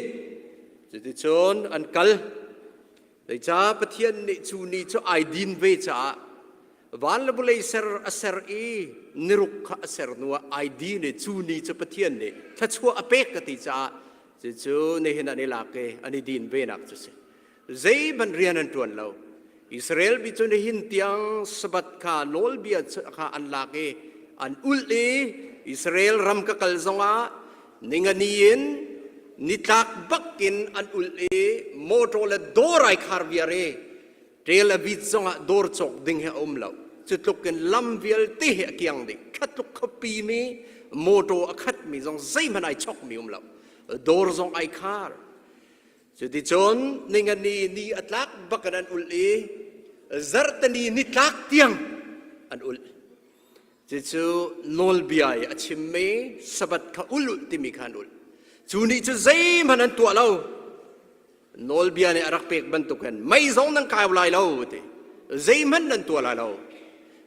cuticun an kal. Zeicah Pathian nih cu ni cu ai din ve caah van le vawlei ser a ser i niruk kha a ser hnu ah ai din i cu ni cu Pathian nih thluachuah a pek ka ti caah cucu nihin an i lak i an i din ve nak cu si. Zeihmanh rian an ṭuan lo. Israel mi cu nihin tiang Sabbath kha nawlbia kha an lak i an ulh i Israel ram ka kal zongah ningani in nitlak bak in an ulh i motor le dawr ai khar viar i Tel Aviv zongah dawr cawk ding hi a um lo. Cu tluk in lam vialte hi a kiang dih. Kha tluk khuapi mi motor a khat mi zong zeihmanh ai chok mi um lo. Dawr zong ai khar. Cuticun ningani ni a tlak bak in an ulh i zarhteni ni tlak tiang an ulh. Cucu nawlbia i a chimmi Sabbath kha ul u timi kha an ulh. Cu nih cu zeihmanh an tuah lo. Nawlbia nih a rak pek bantukin mei zong nan kai lai lo ti. Zeihmanh nan tuah lai lo.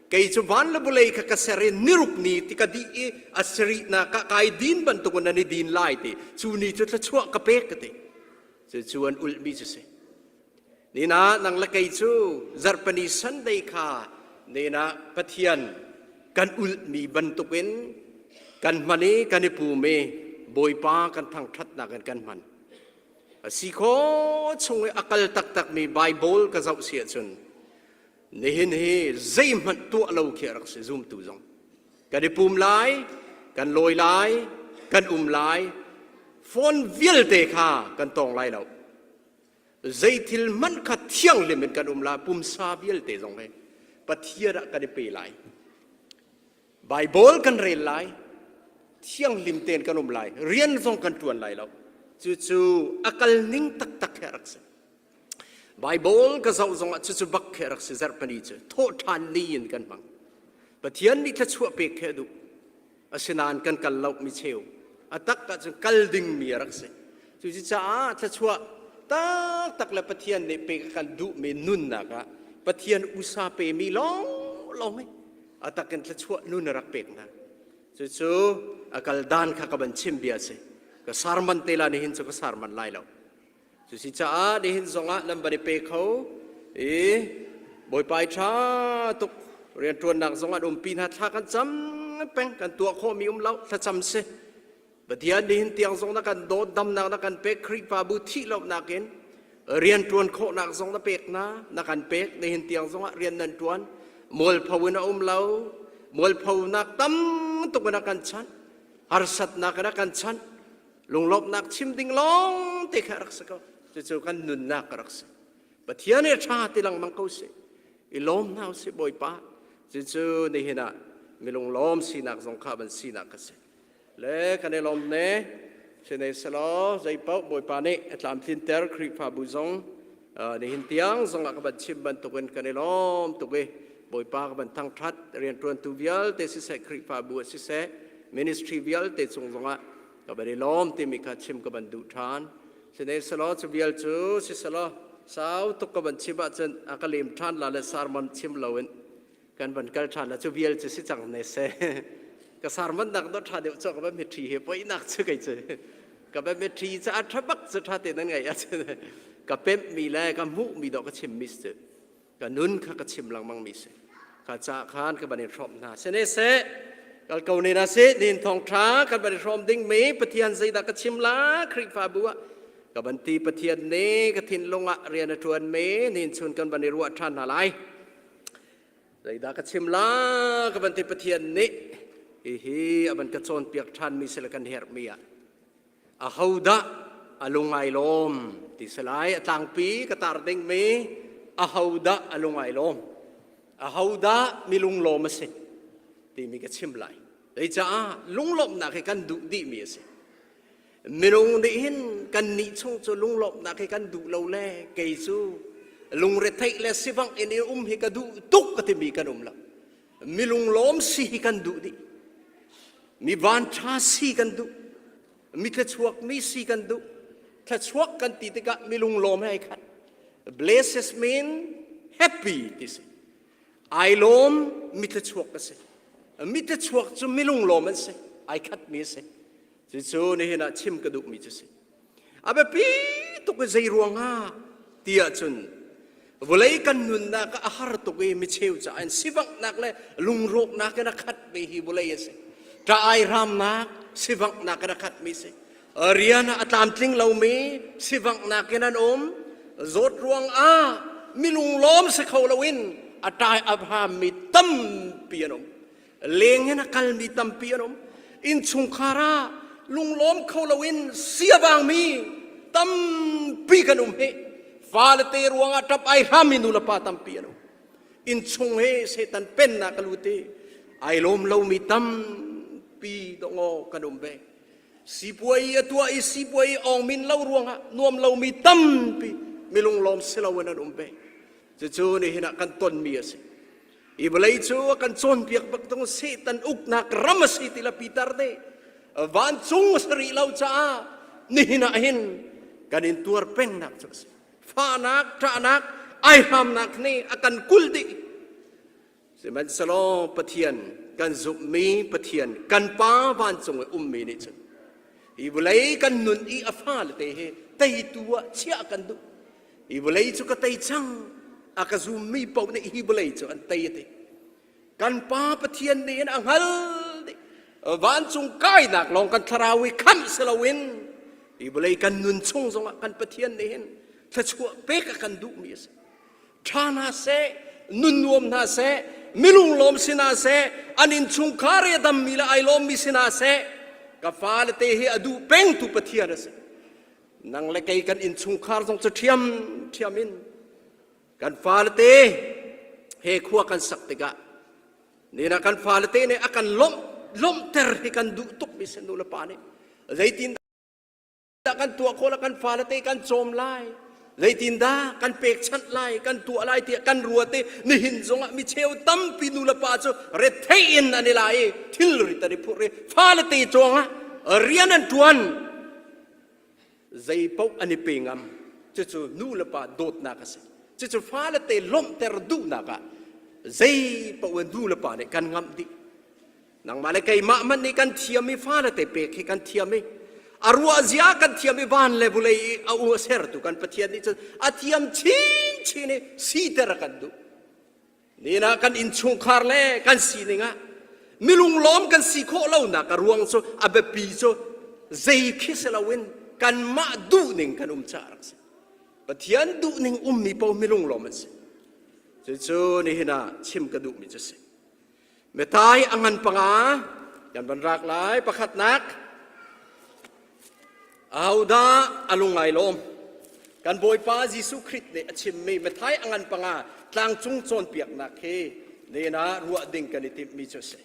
Kei cu van le vawlei kha ka ser i niruk ni ti ka dih i a sarihnak ah kai din bantukin nan i din lai ti. Cu ni cu thluachuah ka pek ka ti. Cucu an ulhmi cu si. Nina nang le kei cu zarhpani Sunday kha nena Pathian kan ulhmi bantukin kan hman i kan i pum i Bawipa kan thangṭhatnak in kan hman. A si kho chung i a kal taktakmi Bible ka zoh si ahcun nihin hi zeihmanh tuah lo khi a rak si zumtu zong. Kan i pum lai, kan lawi lai, kan um lai, phone vialte kha kan tawng lai lo. Zeithil hmanh kha thianghlim in kan um lai, pumsa vialte zong he Pathian ah kan i pe lai. Baibal kan rel lai, thianghlim tein kan um lai, rian zong kan ṭuan lai lo. Cucu a kal ning taktak he a rak si. Baibal ka zoh zongah cucu bak he a rak si zarhpini cu thawhṭhan ni in kan hmang. Pathian nih thluachuah pek he a duh. Asinain kan kal lo mi cheu. A tak ahcun kal dingmi a rak si. Cucaah thluachuah taktak le Pathian nih pek a kan duhmi nunnak ah Pathian usa pemi lawnglawng hi a takin thluachuah nun a rak pek hna. Cucu a kal dan kha ka van chim bia a si. Ka sarman te la nihin cu ka sarman lai lo. Cusi caah nihin zongah nan van i pe kho i Bawipa i ṭha tuk rianṭuannak zong an umpi hna thla kan cam peng kan tuah khawhmi um lo thlacam si. Pathian nihin tiang zong na kan dawt damnak na kan pek Khrihfabu thih lonak in rianṭuan khawhnak zong na pek na na kan pek nihin tiang zongah rian nan ṭuan mualpho in a um lo mualphonak tam tuk in a kan chanh harsatnak in a kan chanh lunglawmhnak chim ding lawng te kha rak si ko cucu kan nunnak a rak si Pathian he ṭha ti lengmang ko sih i lawm hna usih Bawipa cucu nihin ah milung lawm sinak zong kha van sinak ka si Le kan i lawm ne. Sinei selaw zeipaoh Bawipa nih a tlamtlinter Khrihfabu zong nihin tiang zongah ka van chim bantukin kan i lawm tuk i Bawipa ka van thangṭhat rianṭuantu vialte siseh Khrihfabu ah siseh ministry vialte cung zongah ka van i lawm timi kha chim ka van duh ṭhan. Sinei selaw cu vial cu siselaw sau tuk ka van chim ahcun a ka lim ṭhan la le sermon chim loin kan van kal ṭhan la cu vial cu si cang ne seh ka sarman nak do ṭha deuh cu ka va mitṭhi he poinak cu kei cu ka va mitṭhi cu a ṭha bak cu ṭha te nan ngai a ka pemh mi le ka hmuh mi do ka chim mi si ka nun kha ka chim lengmang mi si ka ca khan ka van in hrawm hna sene seh kal ko ne na si nin thong ṭha kan van i hrawm ding mi Pathian zeidah ka chim la Khrihfabu ah ka van ti Pathian nih ka thinlung ah rian a ṭuan mi nin chun kan van i ruah ṭhan hna lai Zeidah ka chim la ka van ti Pathian nih hihi a van ka cawnpiak ṭhanmi si le kan herhmi ah ahodah a lung ai lawm ti si lai a tlangpi ka tar dingmi ahodah a lung ai lawm ahodah mi lunglawm a si timi ka chim lai Zeicah lunglawmhnak hi kan duh dihmi a si Minung nih hin kannih chung cu lunglawmhnak hi kan duh lo le kei cu lungretheih le sivangh in i um hi ka duh tuk ka timi kan um lo. Mi lunglawm si hi kan duh dih. Mi vanṭha si kan duh. Mi thluachuak mi si kan duh. Thluachuak kan ti tikah mi lunglawm he ai khat. Blesses mean happy ti si. Ai lawm mi thluachuak ka si. Mi thluachuak cu mi lunglawm an si. Ai khat mi a si. Cucu nihin ah chim ka duhmi cu si. A biapi tuk i zei ruangah ti ahcun vawlei kan nunnak ah a har tuk i micheu caah in sivanghnak le lungrawknak in a khatmi hi vawlei a si. Ṭah ai hramnak sivanghnak in a khatmi si. Rian ah a tlamtling lomi sivanghnak in an um. Zawt ruangah mi lunglawm si kho loin a ṭai a hrammi tampi an um. Leng in a kalmi tampi an um. Innchungkhar ah lunglawm kho loin siavangmi tampi kan um hi. Fale te ruangah ṭap ai hrammi nulepa tampi an um. Innchung he Satan pennak a lut i ai lawm lomi tampi dawhngaw kan um ve. Sipuai a tuah i sipuai awngmin lo ruangah nuam lomi tampi milunglawm si loin an um ve. Cucu nihin ah kan tonmi a si. Hi vawlei cu a kan cawnpiak bak tung Satan uknak ram a si ti la Peter nih vancung a si rih lo caah nihin ah hin kan in tuar pengnak cu a si. Fahnak, ṭahnak, aihramnak nih a kan kulh dih. Sihmanhsehlaw Pathian kan zumhmi Pathian kan Pa vancung i ummi nih cun hi vawlei kan nun i a fale te hi teitu ah chiah kan duh. Hi vawlei cu ka tei cang a ka zummi paoh nih hi vawlei cu an tei a ti. Kan Pa Pathian nih hin a hngal dih. Vancung kainak lawng kan thlarau i khamh si loin. Hi vawlei kan nun chung zongah kan Pathian nih hin thluachuah pek a kan duhmi a si. Ṭha hna seh, nun nuam hna seh, milung lawm si hna seh, an innchungkhar i a dammi le ai lawmmi si hna seh, ka fale te hi a duh pengtu Pathian a si. Nang le kei kan innchungkhar zong cu ṭhiam ṭhiam in kan fale te he khua kan sak tikah nina kan fale te nih a kan lawmh lawmhter hi kan duh tukmi si nu le pa nih zeitin dah kan tuah khawh la kan fale te kan cawm lai zeitindah kan pekchanh lai kan tuah lai tiah kan ruat i nihin zongah mi cheu tampi nu le pa cu rethei in an i la i thilrit an i phurh i fale te cawngah rian an ṭuan zei paoh an i pe ngam cucu nu le pa dawtnak a si cucu fale te lawmhter duhnak ah zei paoh in nu le pa nih kan ngamh dih Nangmah le keimah hmanh nih kan thiam i fale te pek hi kan thiam i a ruah zia kan thiam i van le vulei i a u a sertu kan Pathian nih cun a thiam chinchin i siter a kan duh. Nina kan innchungkhar le kan sining ah milunglawm kan si khawh lonak a ruang cu a biapi cu zei khi si loin kanmah duhning kan um caah rak si. Pathian duhning ummi paoh milunglawm an si. Cucu nihin ah chim ka duhmi cu si. Metai a ngan panga kan van rak lai pakhatnak ahodah a lungai lawm kan Bawipa Jesuh Khrih nih a chimmi Mathai a ngan panga tlangcung cawnpiaknak hi nihin ah ruah ding kan i timhmi cu a si.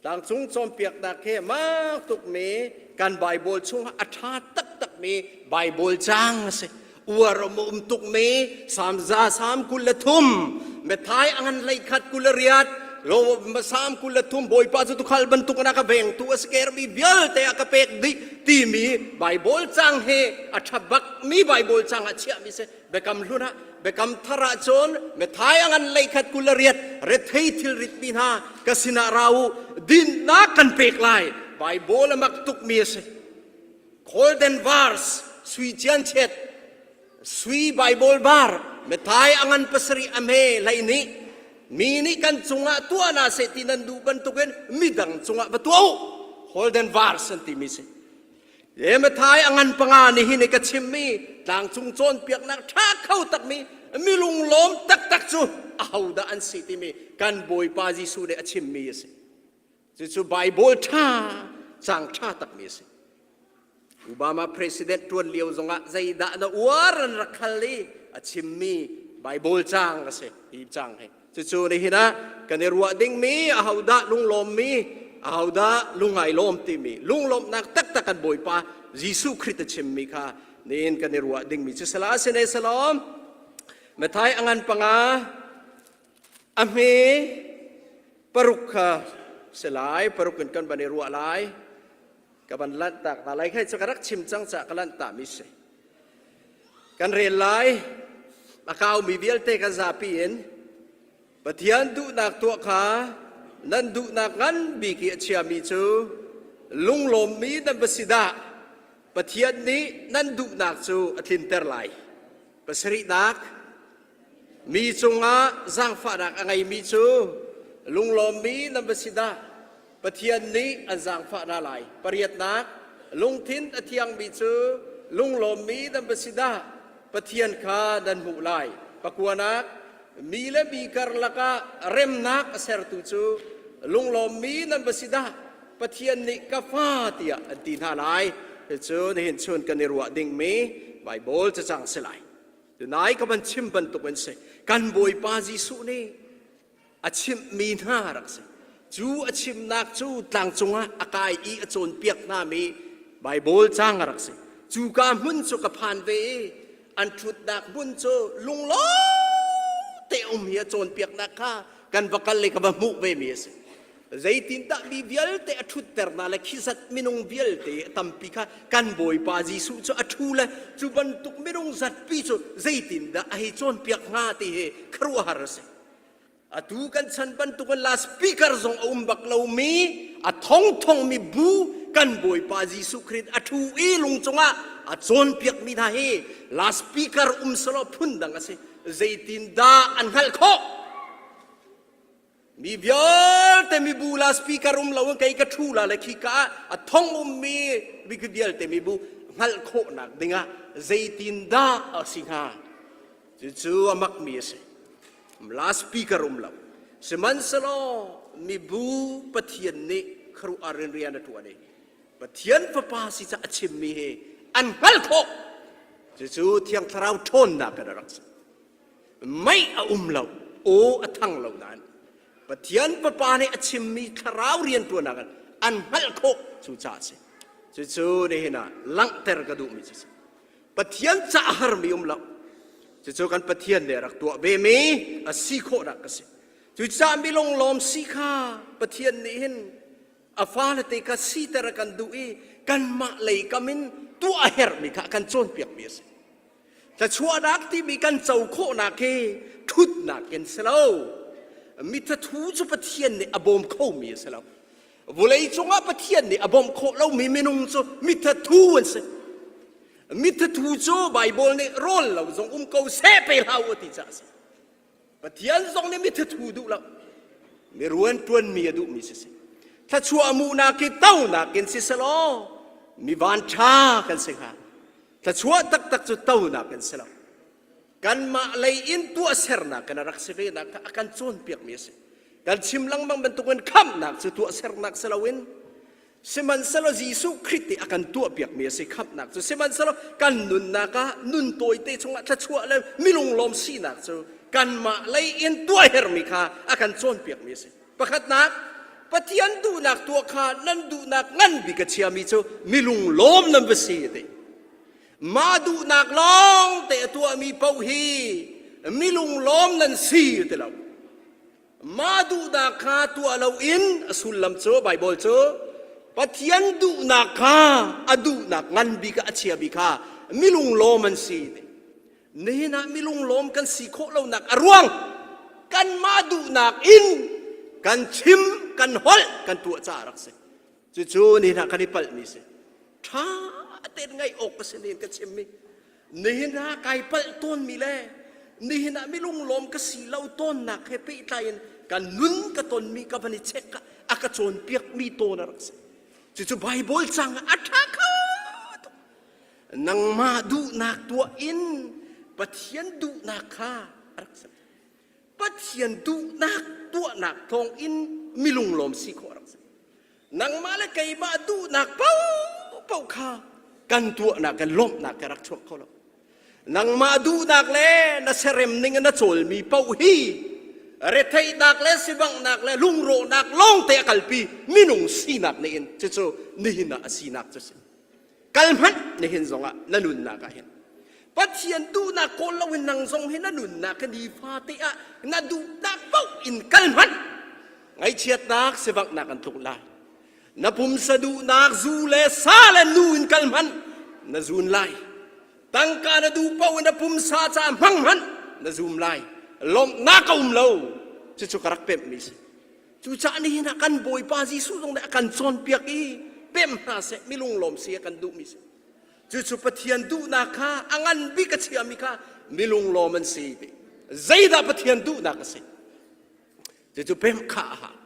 Tlangcung cawnpiaknak hi mak tukmi kan Baibal chungah a ṭha taktakmi Baibal caang a si. Uar a um tukmi Salm za Salm 23, Matthai a ngan 11 28, lo Salm 23 Bawipa cu tuukhal bantuk in a ka vengtu a si kermi vialte a ka pek dih timi Baibal caang hi a ṭha bakmi Baibal caang ah chiahmi si. Biakam hlun ah Biakam thar ah cun Matthai a ngan 11 28 rethei thilrit mi hna ka sinah ra u dinnak kan pek lai Bible a mak tukmi a si Golden verse sui cian chet sui Bible bar Matthai a ngan pasarih a hme hlei nih mi nih kan cungah tuah na seh ti nan duh bantukin midang cungah va tuah u Golden verse an timi si Mathai a ngan panga nihin i ka chimmi tlangcung cawnpiaknak ṭha kho takmi milung lawm taktak cu ahodah an si timi kan Bawipa Jesuh nih a chimmi a si. Cucu Bible ṭha cang ṭha takmi a si. Obama president ṭuan lio zongah zeidah na uar an rak hal i a chimmi Bible cang a si hi cang hi. Cucu nihin ah kan i ruah dingmi ahodah lunglawmmi ahodah lungai lawm timi lunglawmhnak taktak kan Bawipa Jesuh Khrih a chimmi kha nihin kan i ruah dingmi cu sala sine salom Mathai a ngan panga a hme paruk kha si lai paruk in kan van i ruah lai ka van lanh tak hna lai khai cu ka rak chim cang ca ka lanh ta mi si Kan rel lai. A kaumi vialte kan zapi in Pathian duhnak tuah kha nan duhnak ngan bik i a chiami cu lunglawmmi nan va si dah. Pathian nih nan duhnak cu a tlinter lai. Pasarihnak, mi cungah zaangfahnak a ngeimi cu lunglawmmi nan va si dah. Pathian nih an zaangfah hna lai. Pariatnak, lungthin a thiangmi cu lunglawmmi nan va si dah. Pathian kha nan hmuh lai. Pakuanak, mi le mi karlak ah remnak a sertu cu lunglawmmi nan va si dah. Pathian nih ka fa tiah an ti hna lai. Cucu nihin chun kan i ruah dingmi Baibal cacang si lai. Tunai ka van chim bantuk in si. Kan Bawipa Jesuh nih a chimhmi hna rak si. Cu a chimnak cu tlangcung ah a kai i a cawnpiak hnami Baibal caang a rak si. Cuka hmun cu ka phan ve i an ṭhutnak hmun cu lunglawm te um hi a cawnpiaknak kha kan va kal i ka va hmuh vemi a si. Zeitindah mi vialte a ṭhutter hna le khi zat minung vialte a tampi kha kan Bawipa Jesuh cu a ṭhu le cu bantuk minung zatpi cu zeitindah a hei cawnpiak hnga ti hi khuaruahhar a si. Atu kan chan bantukin la speaker zong a um bak lomi a thongthongmi bu kan Bawipa Jesuh Khrist a ṭhu i lung cungah a cawnpiakmi hna hi la speaker um selaw phundang a si. Zeitindah an hngalh khawh? Mi vialte mibu la speaker um lo in kei ka ṭhu la le khika ah a thong ummi mi vialte mibu hngalh khawhnak dingah zeitin dah a si hnga? Cucu a makmi a si. La speaker um lo. Sihmanhsehlaw mibu Pathian nih khuaruahhar in rian a ṭuan i Pathian Fapa si ca a chimmi hi an hngalh khawh. Cucu Thiang Thlarau ṭhawnnak in a rak si. Mei a um lo, aw a thang lo nain Pathian Fapa nih a chimmi thlarau rianṭuannak in an hngalh khawh cu caah a si. Cucu nihin ah langhter ka duhmi cu si. Pathian ca a harmi um lo. Cucu kan Pathian nih a rak tuah vemi a si khawhnak ka si. Cucaah mi lunglawm si kha Pathian nih hin a fale te kha siter a kan duh i kanmah lei kam in tuah a herhmi kha a kan cawnpiakmi a si. Thluachuahnak timi kan co khawhnak hi ṭhutnak in si lo. Mithathu cu Pathian nih a bawm khomi a si lo. Vawlei cungah Pathian nih a bawmh khawh lomi minung cu mithathu an si. Mithathu cu Baibal nih rawl lo zong um ko seh pe hlah u a ti caah a si. Pathian zong nih mithathu duh lo. Mi ruan ṭuanmi a duhmi si si. Thluachuah muhnak hi tonak in si selaw mi van ṭha kan si hnga. Thluachuah taktak cu tonak in si lo. Kanmah lei in tuahsernak in a rak si ve nak kha a kan cawnpiakmi a si. Kan chim lengmang bantukin khamhnak cu tuahsernak si loin sihmanhsehlaw Jesuh Khrih nih a kan tuahpiakmi a si khamhnak cu sihmanhsehlaw kan nunnak ah nun tawite chungah thluachuah le milunglawm sinak cu kanmah lei in tuah hermi kha a kan cawnpiakmi a si. Pakhatnak, Pathian duhnak tuah kha nan duhnak ngan bik a chiami cu milunglawm nan va si a ti. Mah duhnak lawng te a tuahmi paoh hi milunglawm nan si a ti lo. Mah duhnak kha tuah loin a sullam cu Baibal cu Pathian duhnak kha a duhnak ngan bik ah a chia bik kha milunglawm an si. Nihin ah milunglawm kan si khawh lonak a ruang kanmah duhnak in kan chim, kan holh, kan tuah caah rak si. Cucu nihin ah kan i palhmi si. Ṭha tein ngaih awk ka si nihin ka chimmi. Nihin ah kai palh tawnmi le nihin ah milunglawm ka si lo tawnnak he pehtlai in ka nun ka tonmi ka van i check ah a ka cawnpiakmi tawn a rak si. Cucu Baibal cang ah a ṭha kho tuk. Nangmah duhnak tuah in Pathian duhnak kha a rak si. Pathian duhnak tuahnak thawng in milunglawm si khawh a rak si. Nangmah le keimah duhnak paohpaoh kha kan tuahnak kan lawmhnak ka rak chuak kho lo. Nangmah duhnak le na serem ning in na cawlmi paoh hi retheihnak le sivanghnak le lungrawhnak lawngte a kalpi minung sinak nih in cucu nihin ah a sinak cu si. Kal hmanh nihin zongah na nunnak ah hin Pathian duhnak kawl loin nang zong hi na nunnak hi nifate ah na duhnak paoh in kal hmanh ngaihchiatnak sivanghnak an tluk lai na pumsa duhnak zu le sa le nu in kal hmanh na zun lai tangka na duh paoh in na pumsa ca hmang hmanh na zum lai lawmhnak a um lo cucu ka rak pemhmi si Cucaah nihin ah kan Bawipa Jesuh zong nih a kan cawnpiak i pem hna seh milunglawm si a kan duhmi si. Cucu Pathian duhnak kha a ngan bik a chiami kha milunglawm an si ti. Zeidah Pathian duhnak a si? Cucu pem kha a hau.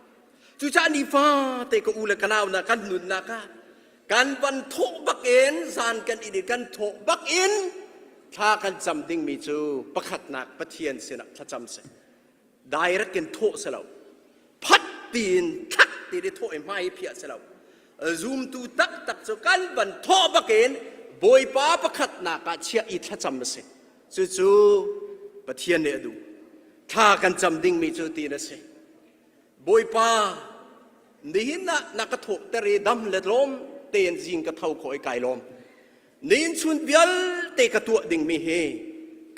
Cucaah nifate ka u le ka nau na kan nunnak ah kan van thawh bak in zan kan in i kan thawh bak in thla kan cam dingmi cu pakhatnak Pathian sinah thlacam seh. Direct in thawh si lo phat tiin thak ti i thawh i hmai i phiah si lo zumtu taktak cu kan van thawh bakin bawipa pakhatnak ah chiah i thlacam a si cucu pathian nih a duh thla kan cam dingmi cu tiin a si bawipa nihin ah na ka thawhter i dam le lawm tein zing ka tho khawh i kai lawm Nihin chun vialte ka tuah dingmi hi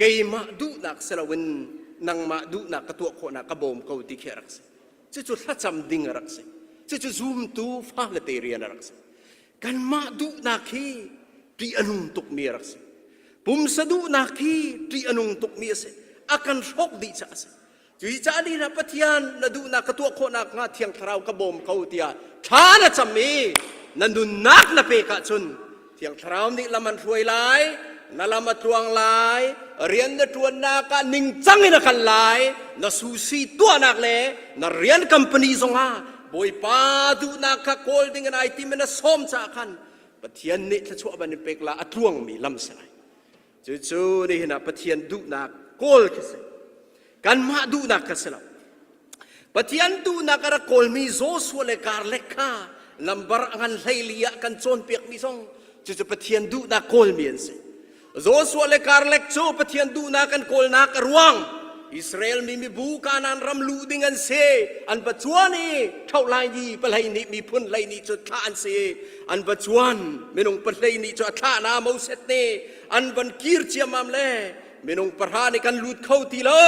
keimah duhnak si loin nangmah duhnak ka tuah khawhnak ka bawm ko ti khi a rak si. Cucu thlacam ding a rak si. Cucu zumtu fale te rian a rak si. Kanmah duhnak hi ṭih a nung tukmi a rak si. Pumsa duhnak hi ṭih a nung tukmi a si. A kan hrawk dih caah a si. Cuicaah ni hna Pathian na duhnak ka tuah khawh nakhnga Thiang Thlarau ka bawm ko tiah thla na cam i na nunnak na pek ahcun Thiang Thlarau nih lam an hruai lai. Na lam a tluang lai, rian na ṭuannak ah ningcang in a kal lai, na susi tuahnak le na rian company zongah Bawipa duhnak kha kawl ding in ai tim in na sawm caah khan Pathian nih thluachuah ban in pek la a tluangmi lam si lai. Cucu nihin ah Pathian duhnak kawl khi si. Kanmah duhnak kha si lo. Pathian duhnak a rak kawlmi Joshua le Karlek kha lambar a ngan hleili ah kan cawnpiakmi zong cucu Pathian duhnak kawlmi an si. Joshua le Karlek cu Pathian duhnak an kawlnak a ruang Israel mi mibu Kanaan ram luh ding an si. An va cuan i ṭhohlai ni pahlei nih miphun hlei nih cu thlah an si. An va cuan minung pahlei nih cu a thlah na Moses nih an van kir ciammam le minung pahra nih kan lut kho ti lo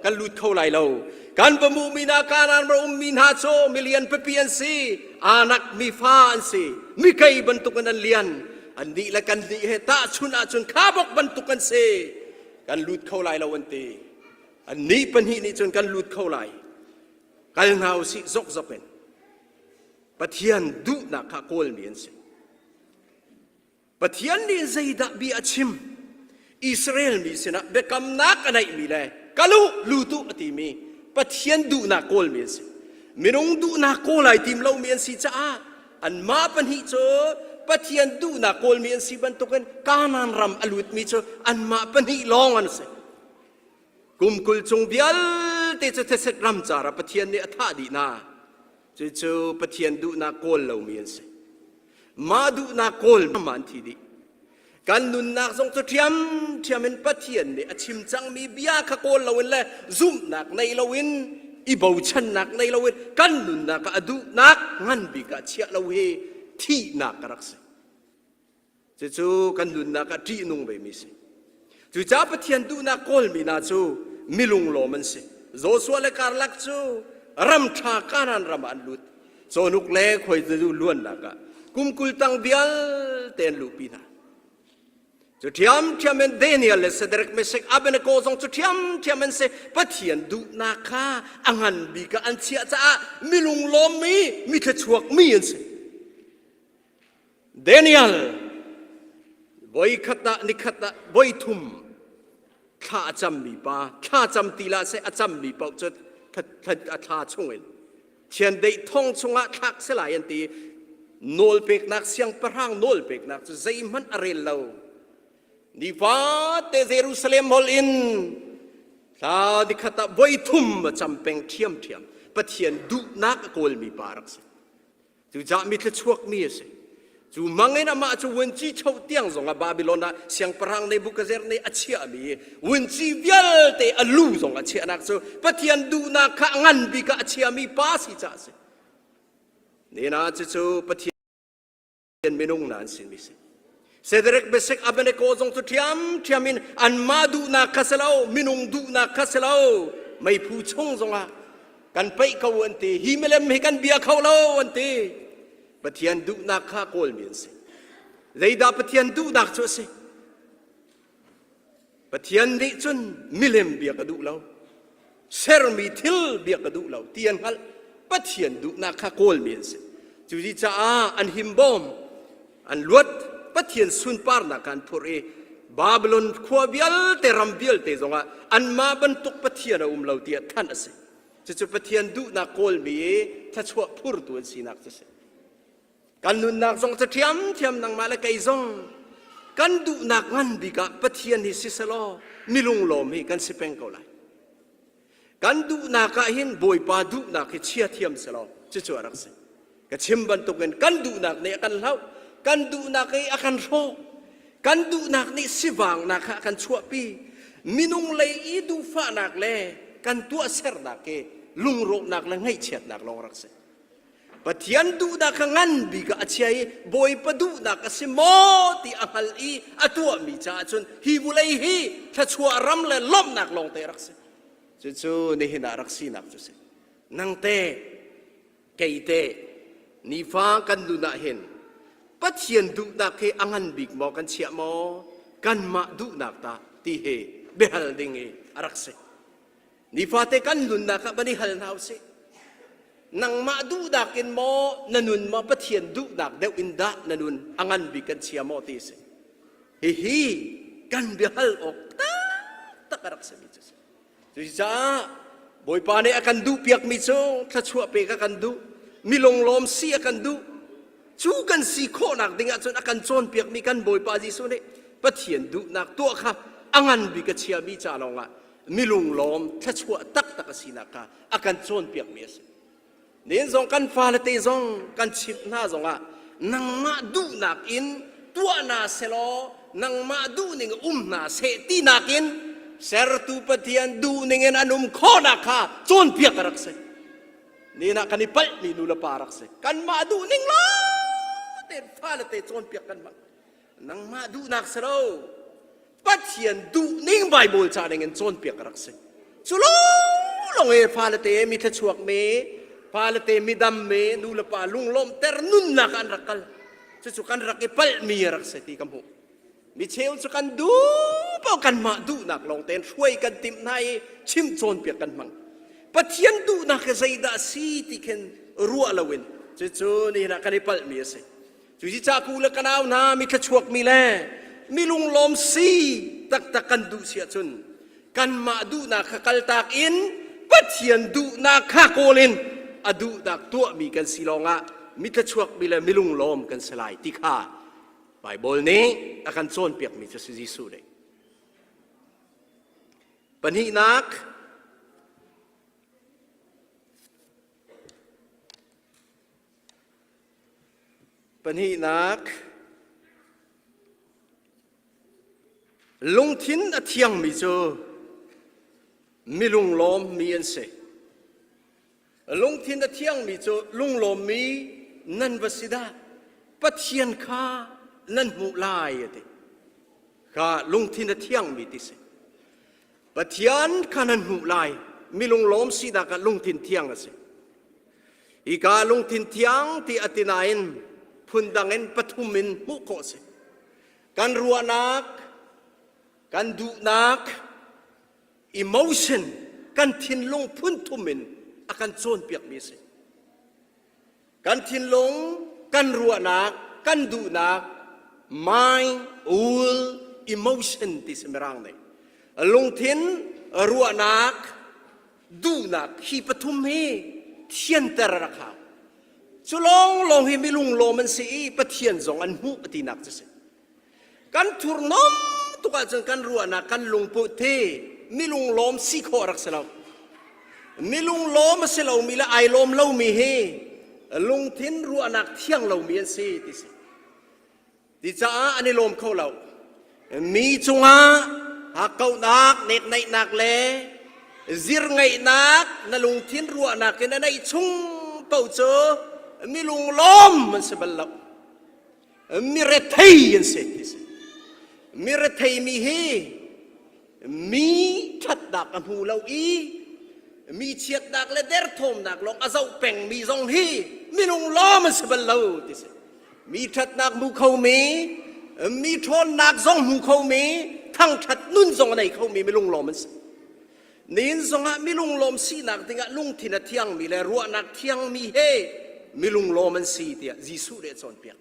kan lut kho lai lo kan va hmuhmi hna Kanaan ram ummi hna cu milian pipi an si anak mi fa an si mikei bantukin an lian an nih le kan nih he tahchun ahcun khabok bantuk an si kan lut kho lai lo an ti an nih pahnih nih cun kan lut kho lai kal hna usih zokzok in Pathian duhnak kha kawlmi an si Pathian nih zeidah bia a chim? Israel mi sinah biakamnak a neihmi le kalu lutu a timi Pathian duhnak kawlmi an si. Minung duhnak kawl ai tim lomi an si caah anmah pahnih cu Pathian duhnak kawlmi an si bantukin Kanaan ram a lutmi cu anmah pahnih lawng an si. Kum 20 chung vialte cu theset ram car ah Pathian nih a thah dih hna. Cucu Pathian duhnak kawl lomi an si. Mah duhnak kawl ma an thi dih. Kan nunnak zong cu ṭhiamṭhiam in Pathian nih a chim cangmi bia kha kawl loin le zumhnak nei loin i bochannak nei loin kan nunnak ah a duhnak ngan bik ah chiah lo hi thihnak ka rak si. Cucu kan nunnak ah ṭihnung vemi si. Cucaah Pathian duhnak kawlmi hna cu milunglawm an si. Joshua le karlak cu ram ṭha Kanaan ram ah an lut. Cawhnuk le khuaizu luannak ah kum 20 tang vialte an luhpi hna. Cu ṭhiamṭhiam in Daniel le Shadrach, Meshach, Abednego zong cu ṭhiamṭhiam an si. Pathian duhnak kha a ngan bik ah an chiah caah milunglawmmi, mi thluachuakmi an si. Daniel voikhat ah nikhat ah voithum thla a cammi pa thla cam ti la seh a cammi paoh cu a thla chungin chiandeih thong chungah thlak si lai an ti nawlpeknak siangpahrang nawlpeknak cu zeihmanh a rel lo nifate Jerusalem hol in thla nikhat ah voithum a cam peng ṭhiamṭhiam Pathian duhnak a kawlmi pa rak si Cucaah mi thluachuakmi a si. Cu mangin amah cu vunci cho tiang zongah Babylon ah siangpahrang Nebuchadnezzar nih a chiahmi vunci vialte a lu zong a chiahnak cu Pathian duhnak kha a ngan bik ah a chiami pa si caah a si. Nina cucu Pathian minung na an simi si. Shadrach, Meshach, Abednego zong cu ṭhiamṭhiam in anmah duhnak kha si lo, minung duhnak kha si lo, meiphu chung zongah kan paih ko an ti, hi milem hi kan bia kho lo an ti. Pathian duhnak kha kawlmi an si. Zeidah Pathian duhnak cu a si? Pathian nih cun milem bia ka duh lo, sermi thil bia ka duh lo ti an hngalh. Pathian duhnak kha kawlmi an si. Cucaah an himbawm, an luat, Pathian sunparnak kha an phurh i Babylon khua vialte ram vialte zongah anmah bantuk Pathian a um lo tiah thanh a si. Cucu Pathian duhnak kawlmi i thluachuah phurtu an sinak cu a si. Kan nunnak zong cu ṭhiamṭhiam nangmah le kei zong kan duhnak ngan bik ah Pathian hi siselaw milunglawm hi kan si peng ko lai. Kan duhnak ah hin Bawipa duhnak hi chia thiam selaw cucu a rak si. Ka chim bantukin kan duhnak nih a kan hlauh, kan duhnak i a kan hrawh, kan duhnak nih sivangnak kha a kan chuahpi. Minung lei i duhfahnak le kan tuahsernak hi lungrawhnak le ngaihchiatnak lawng rak si. Pathian duhnak kha ngan bik ah a chia i Bawipa duhnak a si maw ti a hngal i a tuahmi caah cun hi vulei hi thluachuah ram le lawmhnak lawngte a rak si. Cucu nihin ah rak sinak cu si. Nang te, kei te, nifa kan nun ah hin Pathian duhnak hi a ngan bik maw kan chiah maw kanmah duhnak dah ti hi biahal ding i a rak si. Nifate kan nunnak ah van i hal hna usih. Nangmah duhnak in maw na nun maw Pathian duhnak deuh in dah na nun a ngan bik kan chia maw ti a si. Hihi kan biahal awk taktak a rak simi cu si. Cucaah Bawipa nih a kan duhpiakmi cu thluachuah pek a kan duh, mi lunglawm si a kan duh. Cu kan si khawhnak ding ahcun a kan cawnpiakmi kan Bawipa Jesuh nih Pathian duhnak tuah kha a ngan bik a chiami ca lawngah mi lunglawm thluachuah taktak a sinak kha a kan cawnpiakmi a si. Nen zong kan fale te zong kan chimh hna zongah nangmah duhnak in tuah hna selaw nangmah duhning um hna seh tinak in sertu Pathian duhning in an um khawhnak kha cawnpiak a rak si. Nen ah kan i palhmi nu le pa rak si. Kanmah duhning lo tein fale te cawnpiak kan hmang. Nangmah duhnak si lo. Pathian duhning Bible ca ning in cawnpiak a rak si. Cu lawng e fale te mi thluachuak mi, fale te mi dam mi, nu le pa lunglawmhter nunnak an rak kal. Cucu kan rak i palh mi a rak si ti ka hmuh. Mi cheu cu kan duh paoh kanmah duhnak lawng tein hruai kan timh hna i chim cawnpiak kan hmang. Pathian duhnak hi zeidah a si ti khin ruah loin cucu nihin ah kan i palhmi a si. Cuci ku le ka nau hna mi thluachuakmi le mi lunglawm si taktak kan duh si ahcun kanmah duhnak kha kaltak in Pathian duhnak kha kawl in a duhnak tuahmi kan si lawngah mi thluachuakmi le mi lunglawm kan si lai ti kha Baibal nih a kan cawnpiakmi cu si Jesuh nih. Pahnihnak Pahnihnak, lungthin a thiangmi cu mi lunglawmmi an si. Lungthin a thiangmi cu lunglawmmi nan va si dah. Pathian kha nan hmuh lai a ti. Kha lungthin a thiangmi ti si. Pathian kha nan hmuh lai. Mi lunglawm sinak ah lungthin thiang a si. Hika lungthin thiang ti a ti nain phundang in pathum in hmuh khawh a si. Kan ruahnak, kan duhnak, emotion, kan thinlung phunthum in a kan cawnpiakmi a si. Kan thinlung, kan ruahnak, kan duhnak, mind, will, emotion ti si mirang nih. Lungthin, ruahnak, duhnak hi pathum hi thianter a rak hau. Cu lawnglawng hi milunglawm an si i Pathian zong an hmuh tinak cu si. Kan thurhnawm tuk ahcun kan ruahnak kan lungput hi milunglawm si khawh a rak si lo. Milunglawm a si lomi le ai lawm lomi hi lungthin ruahnak thiang lomi an si ti si. Ti caah an i lawm kho lo. Mi cungah hakkauhnak, neknaihnak le zirngeihnak na lungthin ruahnak in a neih chung paoh cu milunglawm an si bal lo. Mi rethei an si ti si. Mi rethei mi hi mi ṭhatnak a hmu lo i mi chiatnak le derthawmnak lawng a zoh pengmi zong hi minung lawm an si bal lo ti si. Mi ṭhatnak hmu khomi, mi ṭhawnnak zong hmu khomi, thangṭhat nun zong a nei khomi minung lawm an si. Nihin zongah milunglawm sinak dingah lungthin a thiangmi le ruahnak thiangmi he milunglawm an si tiah Jesuh nih a cawnpiak.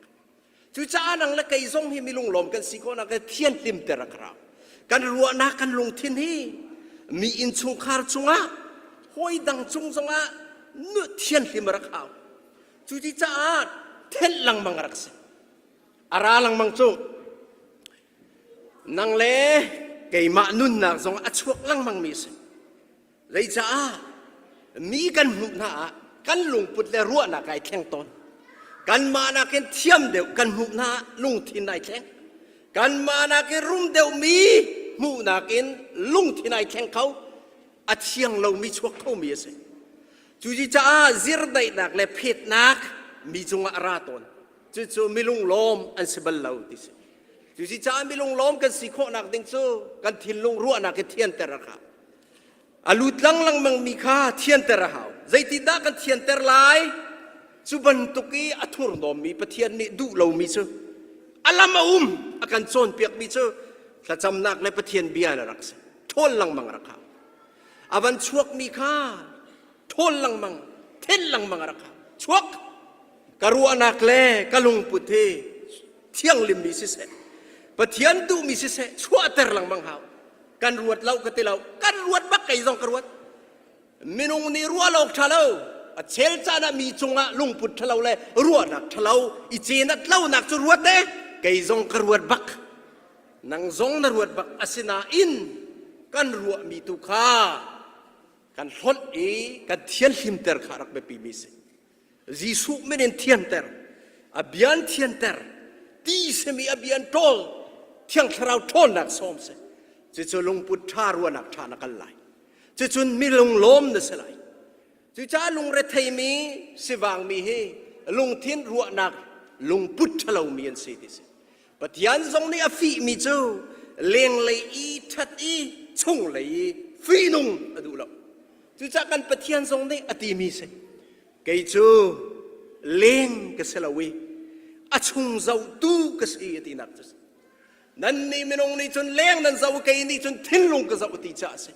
Cucaah nang le kei zong hi milunglawm kan si khawhnak he thianhlimter a ka rau. Kan ruahnak kan lungthin hi mi innchungkhar cungah hawi dang cung zongah thianhlim a rak hau. Cuti caah thenh lengmang a rak si. A ra lengmang cu Nang le keimah nunnak zong a chuak lengmangmi a si. Zeicaah mi kan hmuh hna ah kan lungput le ruahnak ai thleng tawn. Kanmah nakin thiam deuh kan hmuh hna ah lungthin ai thleng. Kanmah nakin rum deuhmi hmuhnak in lungthin ai thleng kho. A thiang lomi chuak khomi a si. Cucaah zirdaihnak le phetnak mi cungah a ra tawn. Cucu milunglawm an si bal lo ti si. Cucaah milunglawm kan si khawhnak ding cu kan thinlung ruahnak hi thianter a hau. A lut lengmang mi kha thianter a hau. Zeitindah kan thianter lai? Cu bantuk i a thurhnawmmi Pathian nih duh lomi cu a lam a um a kan cawnpiakmi cu thlacamnak le Pathian bia in a rak si. Ṭhawl lengmang a rak hau. A van chuakmi kha ṭhawl lengmang, thenh lengmang a rak hau. Chuak! Ka ruahnak le ka lungput hi thianghlimmi siseh. Pathian duhmi siseh chuahter lengmang hau. Kan ruat lo ka ti lo. Kan ruat bak kei zong ka ruat. Minung nih ruah lo ṭha lo. A chel caan ah mi cungah lungput ṭha lo le ruahnak ṭha lo i cenat lonak cu ruat e. Kei zong ka ruat bak. Nang zong na ruat bak. Asinain kan ruahmi tu kha kan hlonh i kan thianhlimter kha rak biapimi si. Jesuh min in thianter, a bia in thianter, ti simi a bia in ṭawl, Thiang Thlarau ṭhawnnak sawm si. Cucu lungput ṭha ruahnak ṭha na kal lai. Cucun mi lunglawm na si lai. Cucaah lungretheimi, sivangmi hi lungthin ruahnak lungput ṭhalomi an si ti si. Pathian zong nih a fihmi cu lenglei i ṭhat i chunglei i fihnung a duh lo. Cucaah kan Pathian zong nih a timi si. Kei cu leng ka si lo i a chung zohtu ka si a tinak cu si. Nannih minung nih cun leng nan zoh kei nih cun thinlung ka zoh ti caah a si.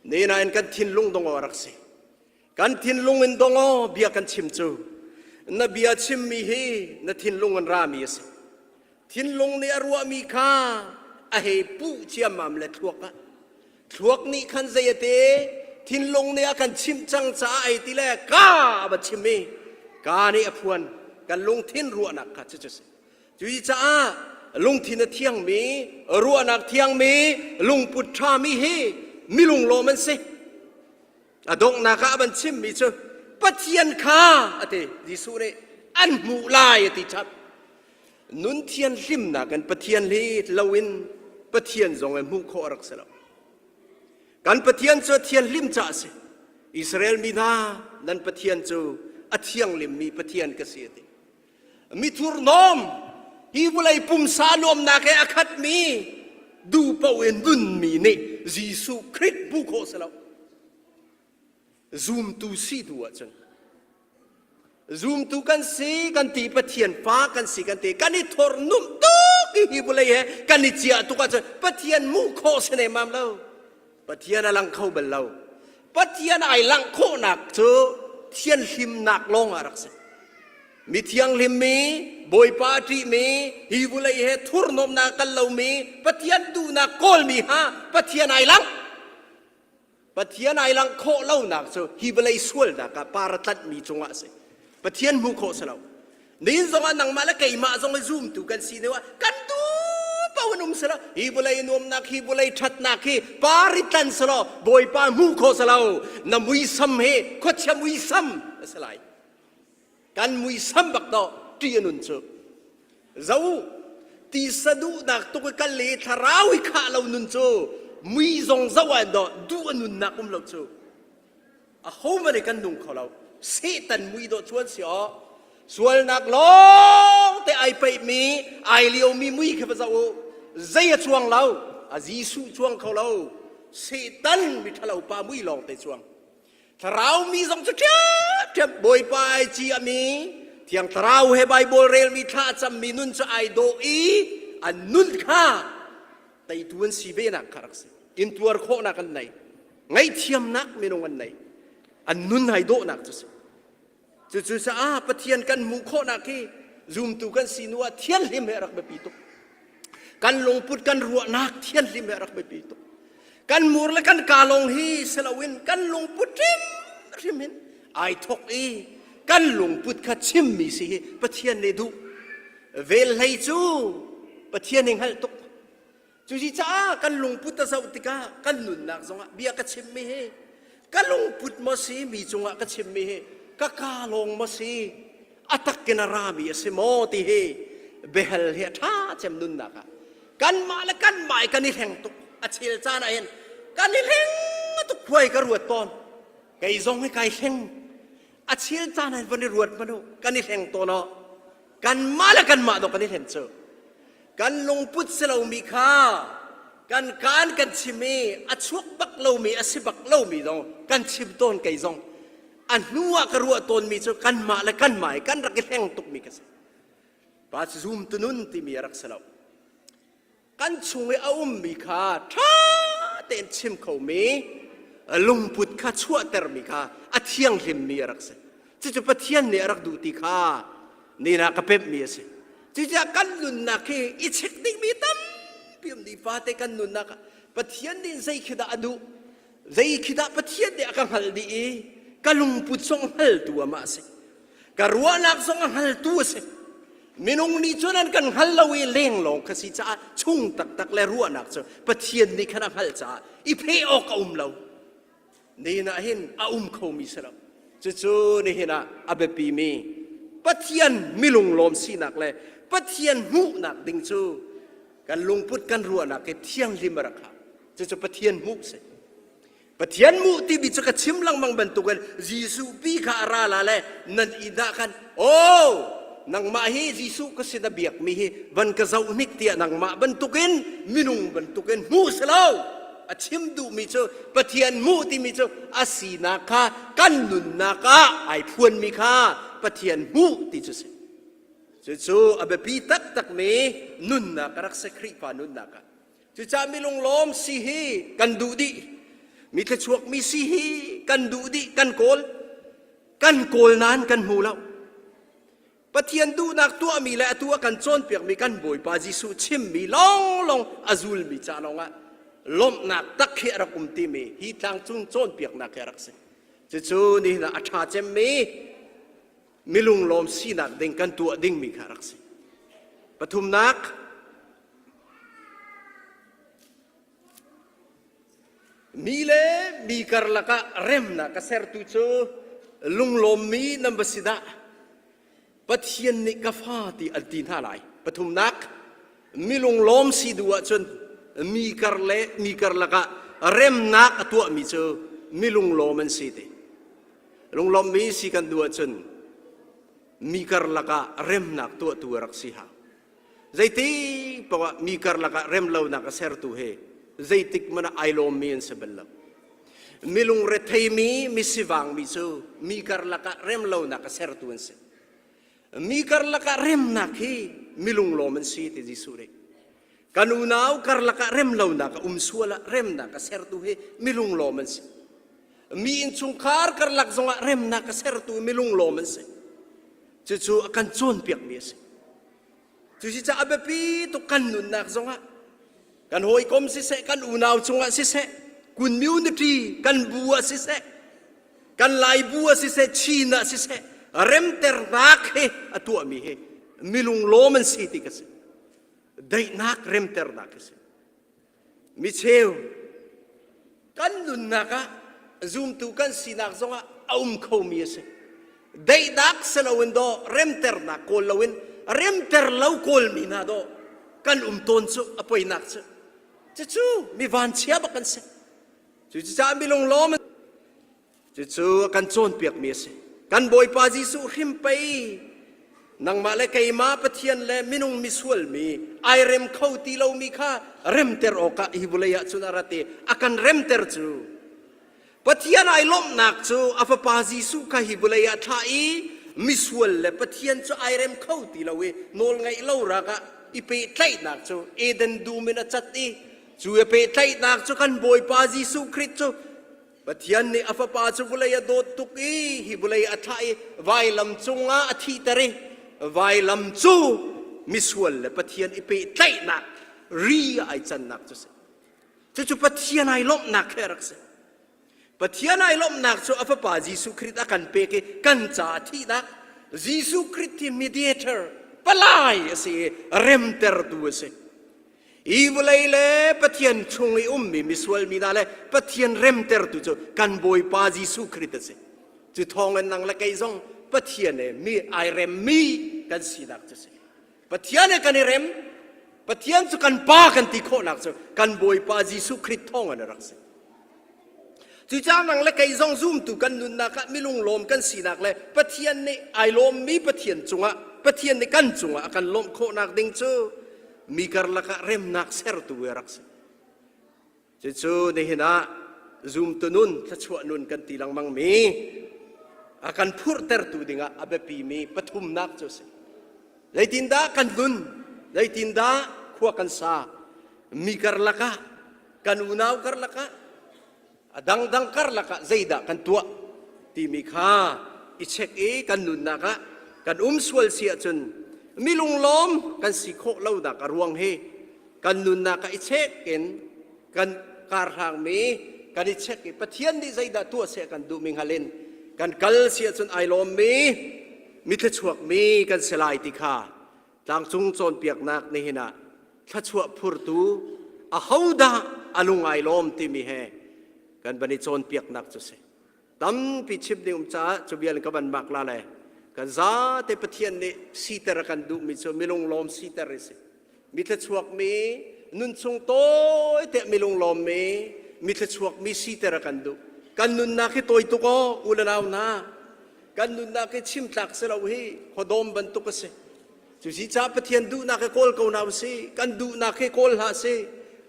Nain kan thinlung dong aw rak si. Kan thinlung in dong aw bia kan chim cu. Na bia chimmi hi na thinlung in rami a si. Thinlung nih a ruahmi kha a hei puh ciammam le thluak ah. Thluak nih khan zei a te thinlung nih a kan chimh cang caah ei ti le ka a va chim i ka nih a phuan kan lungthin ruahnak kha cucu si. Cucaah lungthin a thiangmi, ruahnak thiangmi, lungput ṭhami hi mi lunglawm an si. A donghnak ah a van chimmi cu Pathian kha a ti Jesuh nih an hmuh lai a ti chap. Nun thianhlimnak in Pathian hi loin Pathian zong in hmuh khawh a rak si lo. Kan Pathian cu a thianhlim caah a si. Israel mi hna nan Pathian cu a thianghlimmi Pathian ka si a ti. Mi thurhnawm hi vawlei pumsa nuamnak he a khatmi duh paoh in nunmi nih Jesuh Khrih hmuh khawh si lo. Zumtu si hnu ahcun zumtu kan si kan ti Pathian fa kan si kan ti kan i thornumh tuk i hi vawlei he kan i ciah tuk ahcun Pathian hmuh khawh si nemam lo. Pathian a lang kho bal lo. Pathian ai langh khawhnak cu thianhlimnak lawng ah rak si. Mi thianghlimmi, Bawipa a ṭihmi, hi vulei he thurhnawmnak kal lomi, Pathian duhnak kawlmi ha Pathian ai langh. Pathian ai langh khawh lonak cu hi vawlei sualnak ah par a tlanhmi cungah a si. Pathian hmuh khawh si lo. Nihin zongah nangmah le keimah zong hi zumtu kan si deuh ah kan duh paoh in um selaw hi vawlei nuamnak hi vawlei ṭhatnak hi par i tlan selaw Bawipa hmuh khawh si lo na muisam hi khuachia muisam a si lai. Kan muisam bak dawh ṭih a nun cu. Zo tisa duhnak tuk i kal i thlarau i khah lo nun cu mui zong zoh ah dawh duh a nunnak um lo cu. Ahohmanh nih kan nung kho lo. Satan mui dawh cuan si aw. Sualnak lawng te ai peihmi, ai liomi mui khi va zoh u. Zei a cuang lo. A Jesuh cuang kho lo. Satan mi ṭhalo pa mui lawng te cuang. Thlarau mi zong cu ṭhiamṭhiam Bawipa ai ci ami Thiang Thlarau he Baibal relmi thla a cammi nun cu ai dawh i an nun kha teitu an si ve nak kha rak si. Intuar khawhnak an nei. Ngaihthiamnak minung an nei. An nun hai dawhnak cu si. Cucu caah Pathian kan hmuh khawhnak hi zumtu kan si hnu ah thianhlim he rak biapi tuk. Kan lungput kan ruahnak thianhlim he rak biapi tuk. Kan mur le kan ka lawng hi si loin kan lungput hrimhrim in ai thok i kan lungput kha chimmi si hi Pathian nih duh. Vel hlei cu Pathian nih hngalh tuk. Cucaah kan lungput a zoh tikah kan nunnak zongah bia ka chimmi hi ka lungput maw si mi cungah ka chimmi hi ka kaa lawng maw si a tak in a rami a si maw ti hi biahal hi a ṭha cem nunnak ah kanmah le kanmah i kan i hleng tuk a chel caan ah hin kan i hleng tuk khuai ka ruat tawn kei zong hi kai hleng a chel caan ah van i ruat hmanh u kan i hleng tawn aw kanmah le kanmah dawh kan i hlen cu kan lungput si lomi kha kan kaan kan chim i a chuak bak lomi a si bak lomi zong kan chim tawn kei zong a hnu ah ka ruah tawnmi cu kanmah le kanmah i kan rak i hleng tukmi ka si pa zum tunun timi a rak si lo kan chung i a ummi kha ṭha tein chim khomi lungput kha chuahtermi kha a thianghlimmi a rak si. Cucu Pathian nih a rak duh ti kha nina ka pemhmi a si. Cucaah kan nunnak hi i chek dingmi tampi um nifate kan nunnak ah Pathian nih zei khi dah a duh zei khi dah Pathian nih a ka hngalh dih i ka lungput zong hngaltu amah a si ka ruahnak zong a hngaltu a si minung nih cun an kan hngal lo i lenglawng kha si caah chung taktak le ruahnak cu Pathian nih khan a hngalh caah i pheh awk a um lo nihin ah hin a um khomi si lo cucu nihin ah a biapimi Pathian milunglawm sinak le Pathian hmuhnak ding cu kan lungput kan ruahnak hi thianghlim a rak hau cucu Pathian hmuh si Pathian hmuh timi cu ka chim lengmang bantukin Jesuh pi kha a ra la le nan inn ah khan oh nangmah hi Jesuh ka sin a biakmi hi van ka zoh hnik tiah nangmah bantukin minung bantukin hmuh si lo a chim duhmi cu Pathian hmuh timi cu a sinak kha kan nunnak ah ai phuanmi kha Pathian hmuh ti cu si cucu a biapi taktakmi nunnak a rak si Khrihfa nunnak ah Cucaah mi lunglawm si hi kan duh dih. Mi thluachuakmi si hi kan duh dih, kan kawl. Kan kawl nain kan hmu lo. Pathian duhnak tuahmi le atu a kan cawnpiakmi kan Bawipa Jesuh chimmi lawnglawng a zulmi ca lawngah lawmhnak tak hi a rak um timi hi tlangcung cawnpiaknak hi a rak si. Cucu nihin ah a ṭha cemmi milunglawm sinak ding kan tuah dingmi kha a rak si. Pathumnak, Mi le mi karlak ah remnak a sertu cu lunglawmmi nan va si dah. Pathian nih ka fa ti an ti hna lai. Pathumnak, mi lunglawm si duh ahcun mi kar le mi karlak ah remnak a tuahmi cu mi lunglawm an si ti. Lunglawmmi si kan duh ahcun mi karlak ah remnak tuahtu a rak si hau. Zeiti poah mi karlak ah remlonak a sertu he zeitik hmanh ah ai lawmmi an si bal lo. Mi lungretheimi, mi sivangmi cu mi karlak ah remlonak a sertu an si. Mi karlak ah remnak hi mi lunglawm an si ti Jesuh nih. Kan unau karlak ah remlonak a um sual ah remnak a sertu hi mi lunglawm an si. Mi innchungkhar karlak zongah remnak a sertu mi lunglawm an si. Cucu a kan cawnpiakmi a si. Cusicaah a biapi tuk kan nunnak zongah kan hawikom siseh, kan unau cungah siseh, community kan bu ah siseh, kan Lai bu ah siseh, Chin ah siseh, remternak hi a tuahmi hi milunglawm an si ti ka si. Daihnak remternak a si. Micheu kan nunnak ah zumtu kan sinak zongah a um khomi a si. Daihnak si loin dawh remternak kawl loin remter lo kawlmi hna dawh kan um tawn cu a poinak cu. Cucu mi vanchia bak kan si. Cucaah mi lunglawm Cucu a kan cawnpiakmi a si. Kan Bawipa Jesuh hrim pei nangmah le keimah Pathian le minung misual mi ai rem kho ti lomi kha remter awkah hi vawlei ah cun a rat i a kan remter cu Pathian ai lawmhnak cu a fapa Jesuh kha hi vawlei ah thlah i misual le Pathian cu ai rem kho ti lo i nawl ngaih lo rak ah i pehtlaihnak cu Eden dum in a cat i cu i pehtlaihnak cu kan Bawipa Jesuh Khrih cu Pathian nih a fapa cu vawlei a dawt tuk i hi vawlei a thlah i vailam cungah a thihter i vailam cu misual le Pathian i pehtlaihnak ri ah ai cannak cu si. Cucu Pathian ai lawmhnak he a rak si. Pathian ai lawmhnak cu a fapa Jesuh Khrih a kan pek i kan caah thihnak Jesuh Khrih hi mediator palai a si i remtertu a si. Hi vawlei le Pathian chung i ummi misual mi hna le Pathian remtertu cu kan Bawipa Jesuh Khrist a si. Cu thawngin nang le kei zong Pathian he mi ai remmi kan sinak cu si. Pathian he kan i rem, Pathian cu kan Pa kan ti khawhnak cu kan Bawipa Jesuh Khrist thawngin a rak si. Cucaah nang le kei zong zumtu kan nunnak ah milunglawm kan sinak le Pathian nih ai lawmmi Pathian cungah Pathian nih kan cungah a kan lawmh khawhnak ding cu mi karlak ah remnak sertu a rak si. Cucu nihin ah zumtu nun thluachuah nun kan ti lengmang mi a kan phurhtertu dingah a biapimi pathumnak cu a si. Zeitindah kan nun, zeitindah khua kan sa, mi karlak ah kan unau karlak ah a dangdang karlak ah zeidah kan tuah timi kha i check i kan nunnak ah kan um sual si ahcun Mi lunglawm kan si khawh lonak a ruang hi kan nunnak ah i chek in kan karhlangmi kan i chek i Pathian nih zeidah tuah seh kan duhmi hngal in kan kal si ahcun ai lawmmi mi thluachuakmi kan si lai ti kha tlangcung cawnpiaknak nihin ah thluachuah phurtu ahodah a lung ai lawm timi he kan van i cawnpiaknak cu si. Tampi chim ding um caah cu bia in ka van mak la le kan zate Pathian nih siter a kan duhmi cu milung lawm siter i si. Mi thluachuakmi nunchung tawi te milung lawmmi mi thluachuakmi siter a kan duh. Kan nunnak hi tawi tuk aw u le nau hna. Kan nunnak hi chim tlak si lo hi khuadawm bantuk a si. Cusi caah Pathian duhnak hi kawl ko hna usih. Kan duhnak hi kawl hlah sih.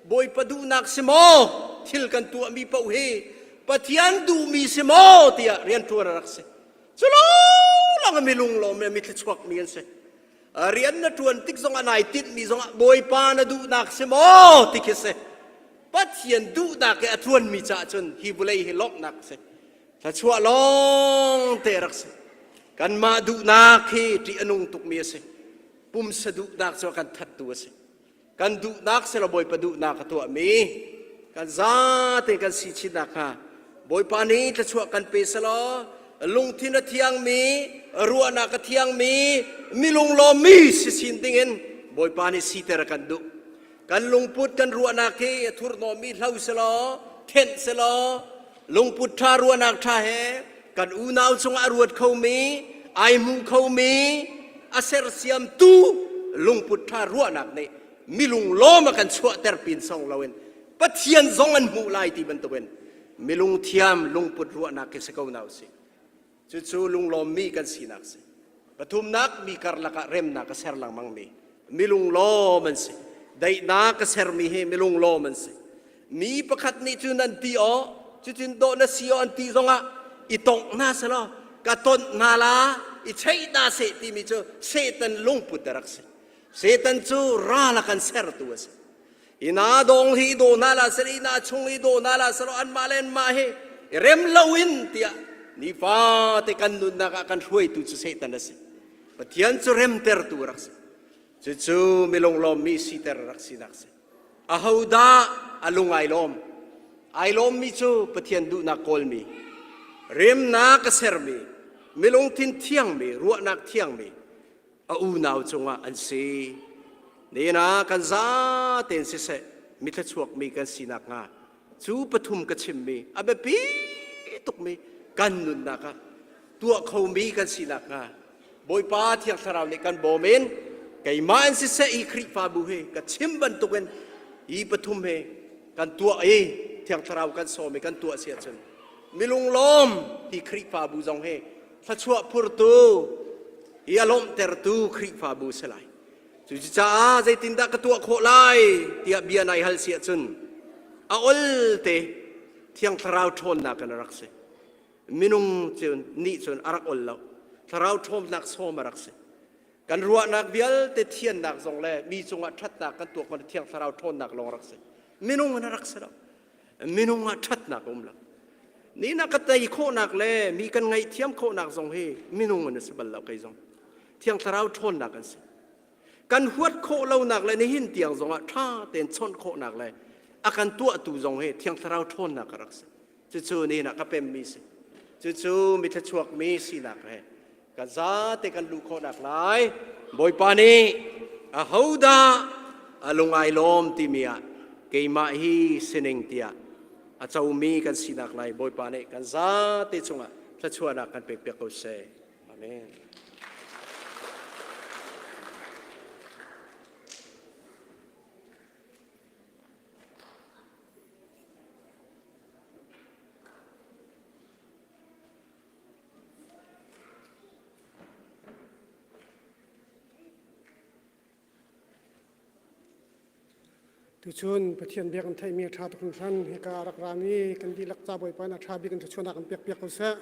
Bawipa duhnak si maw thil kan tuahmi paoh hi Pathian duhmi si maw tiah rianṭuan a rak si. Cu lawng mi lunglawm le mi thluachuakmi an si. Rian na ṭuan tik zongah nai tinhmi zongah Bawipa na duhnak si maw ti khi si. Pathian duhnak i a ṭuanmi caah cun hi vawlei hi lawmhnak a si. Thluachuah lawng te rak si. Kanmah duhnak hi ṭih a nung tukmi a si. Pumsa duhnak cu a kan thattu a si. Kan duhnak silo Bawipa duhnak a tuahmi kan zate kan si chinnak hnga Bawipa nih thluachuah kan pe selaw lungthin a thiangmi ruahnak a thiangmi mi lunglawmmi si sin dingin Bawipa nih siter a kan duh. Kan lungput kan ruahnak hi a thurhnawmmi hlo selaw thenh selaw lungput ṭha ruahnak ṭha he kan unau cungah a ruat khomi ai hmu khomi a sersiamtu lungput ṭha ruahnak nih milung lawm a kan chuahter pin song loin Pathian zong an hmuh lai ti bantukin milung thiam lungput ruahnak khi si ko na usih. Cucu lunglawmmi kan sinak si. Pathumnak mi karlak ah remnak a ser lengmangmi mi lunglawm an si. Daihnak a sermi hi mi lunglawm an si. Mi pakhat nih cun an ti aw, cucun dawh na si aw an ti zongah i tongh hna selaw ka tonh hna la i cheih hna seh timi cu Satan lungput a rak si. Satan cu ral a kan sertu a si. Ina dong hi do na la sel ina chung i do na la sel anmah le anmah hi rem loin tiah nifate kan nunnak ah kan hruaitu cu Satan a si. Pathian cu remtertu rak si. Cucu milunglawmmi siter rak sinak si. Ahodah a lung ai lawm? Ai lawmmi cu Pathian duhnak kawlmi, remnak a sermi, milungthin thiangmi, ruahnak thiangmi, a unau cungah an si. Nihin ah kan zatein siseh mithluachuakmi kan si nakhnga cu pathum ka chimmi a biapi tukmi kan nunnak ah tuah khomi kan si nakhnga Bawipa Thiang Thlarau nih kan bawm in keimah in siseh hi Khrihfabu hi ka chim bantukin hi pathum hi kan tuah i Thiang Thlarau kan sawm i kan tuah si ahcun milunglawm hi Khrihfabu zong hi thluachuah phurtu hi a lawmhtertu Khrihfabu si lai. Cucaah zeitindah ka tuah khawh lai tiah bia nai hal si ahcun a ol te Thiang Thlarau ṭhawnnak in a rak si. Minung cun nih cun a rak ol lo. Thlarau ṭhawnnak sawm a rak si. Kan ruahnak vialte thiannak zong le mi cungah ṭhatnak kan tuah khawh Thiang Thlarau ṭhawnnak lawng rak si. Minung in a rak si lo. Minung ah ṭhatnak a um lo. Ni na ka tei khawhnak le mi kan ngaihthiam khawhnak zong hi minung an si bal lo kei zong. Thiang Thlarau ṭhawnnak an si. Kan huat khawh lonak le nihin tiang zongah ṭha tein chawnh khawhnak le a kan tuahtu zong hi Thiang Thlarau ṭhawnnak a rak si. Cucu nihin ah ka pemmi si. Cucu mi thluachuakmi sinak he kan zate kan luh khawhnak lai Bawipa nih ahodah a lung ai lawm timi ah keimah hi sining tiah a comi kan sinak lai Bawipa nih kan zate cungah thluachuahnak kan pekpiak ko seh. Amen. Tuchun Pathian bia kan theihmi a ṭha tuk hringhran. Hika rak rami kan dihlak ca Bawipa in a ṭha bik in thluachuahnak kan pek piak ko seh.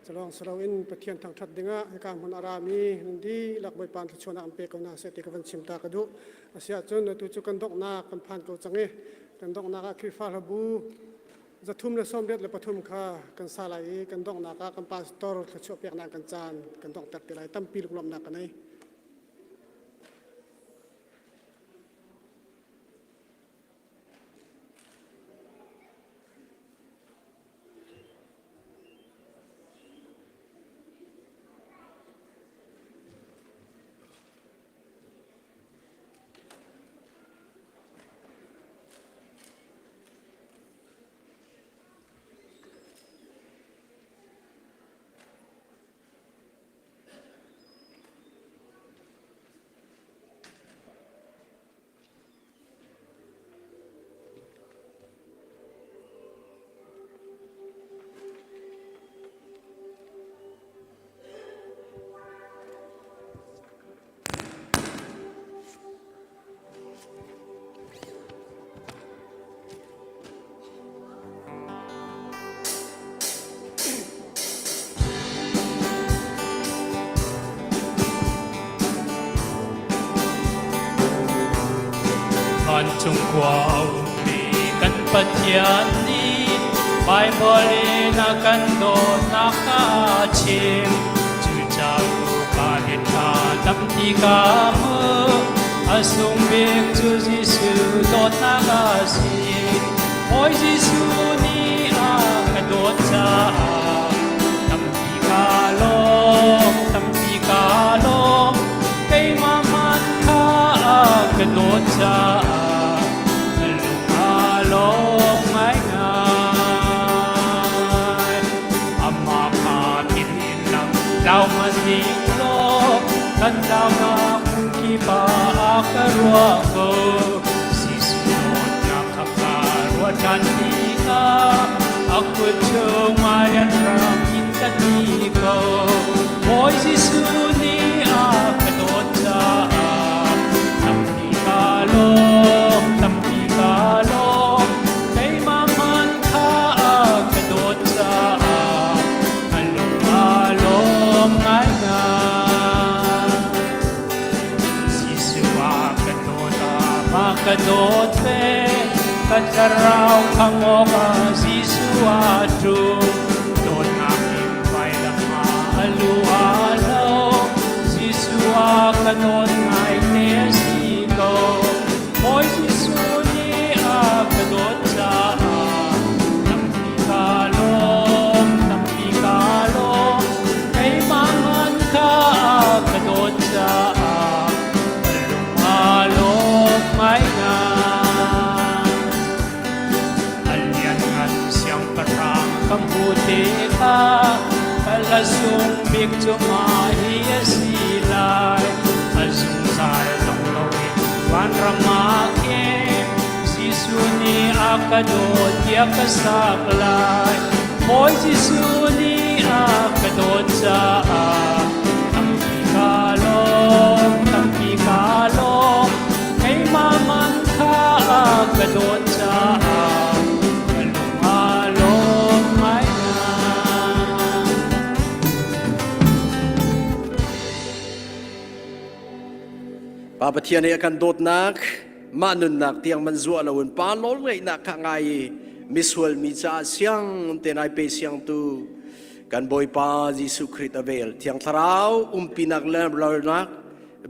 Culawng si loin Pathian thangṭhat dingah hika hmun a rami nan dihlak Bawipa in thluachuahnak an pe ko hna seh ti ka van chim ta ka duh. Asiahcun atu cu kan donghnak kan phan ko cang i kan donghnak ah Khrihfa hlabu 383 kha kan sa lai i kan donghnak ah kan pastor thluachuah peknak kan caan kan donghter te lai. Tampi lunglawmhnak ka nei. Vancung khua a ummi kan Pathian nih Baibal in a kan dawtnak a chim. Cucaah ka ṭha tampi ka hmu. A sung bik cu Jesuh dawtnak a si. Bawi Jesuh nih a ka dawt caah tampi ka lawm, tampi ka lawm. Keimah hmanh kha a ka dawt caah ka lung aa lawm ngaingai. Amah kha thil in lam tlau hmanh ning law kan tlaunak hmun kip ah a ka ruah ko. Jesuh dawtnak kha ka ruah ṭhan tikah a kut chungah rian ram in ka ti ko. Bawi Jesuh nih a ka dawt caah tampi kaa lawm, tampi kaa lawm. Keimah hmanh kha a ka dawt caah ka lung aa lawm ngaingai. Jesuh a ka dawt ah ka dawt ve, ka thlarau khang awkah Jesuh a ṭum. Dawtnak in vailam ah a lu aa lo, Jesuh a ka dawt ngaite a si ko. Bawi Jesuh nih a ka dawt caah tampi kaa lawm, tampi kaa lawm. Keimah ngan kha a ka dawt caah ka lung aa lawm ngaingai. A lianngan siangpahrang ka hmuh tikah ka hla sung bik cu mah hi a si lai. A zungzal dong loin vanram ah khin Jesuh nih a ka dawt tiah ka sak lai. Bawi Jesuh nih a ka dawt caah tampi kaa lawm, tampi kaa lawm. Keimah man kha a ka dawt caah ka lung aa lawm ngaingai. Pa Pathian i a kan dawtnak mah nunnak tiang man zuah loin pa nawl ngeihnak kha ngai i misual mi caah siang te nai pe siangtu kan Bawipa Jesuh Khrih a vel Thiang Thlarau umpinak le lalnak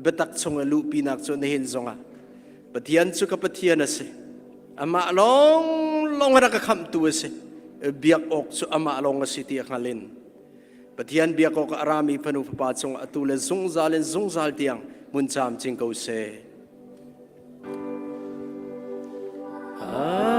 biatak chung i luhpinak cu nihin zongah Pathian cu ka Pathian a si amah lawng lawng a rak ka khamhtu a si biak awk cu amah lawng a si ti a hngal in Pathian biak awk a rami fanu fapa cung atu le zungzal in zungzal tiang hmun caam cing ko seh. Amen.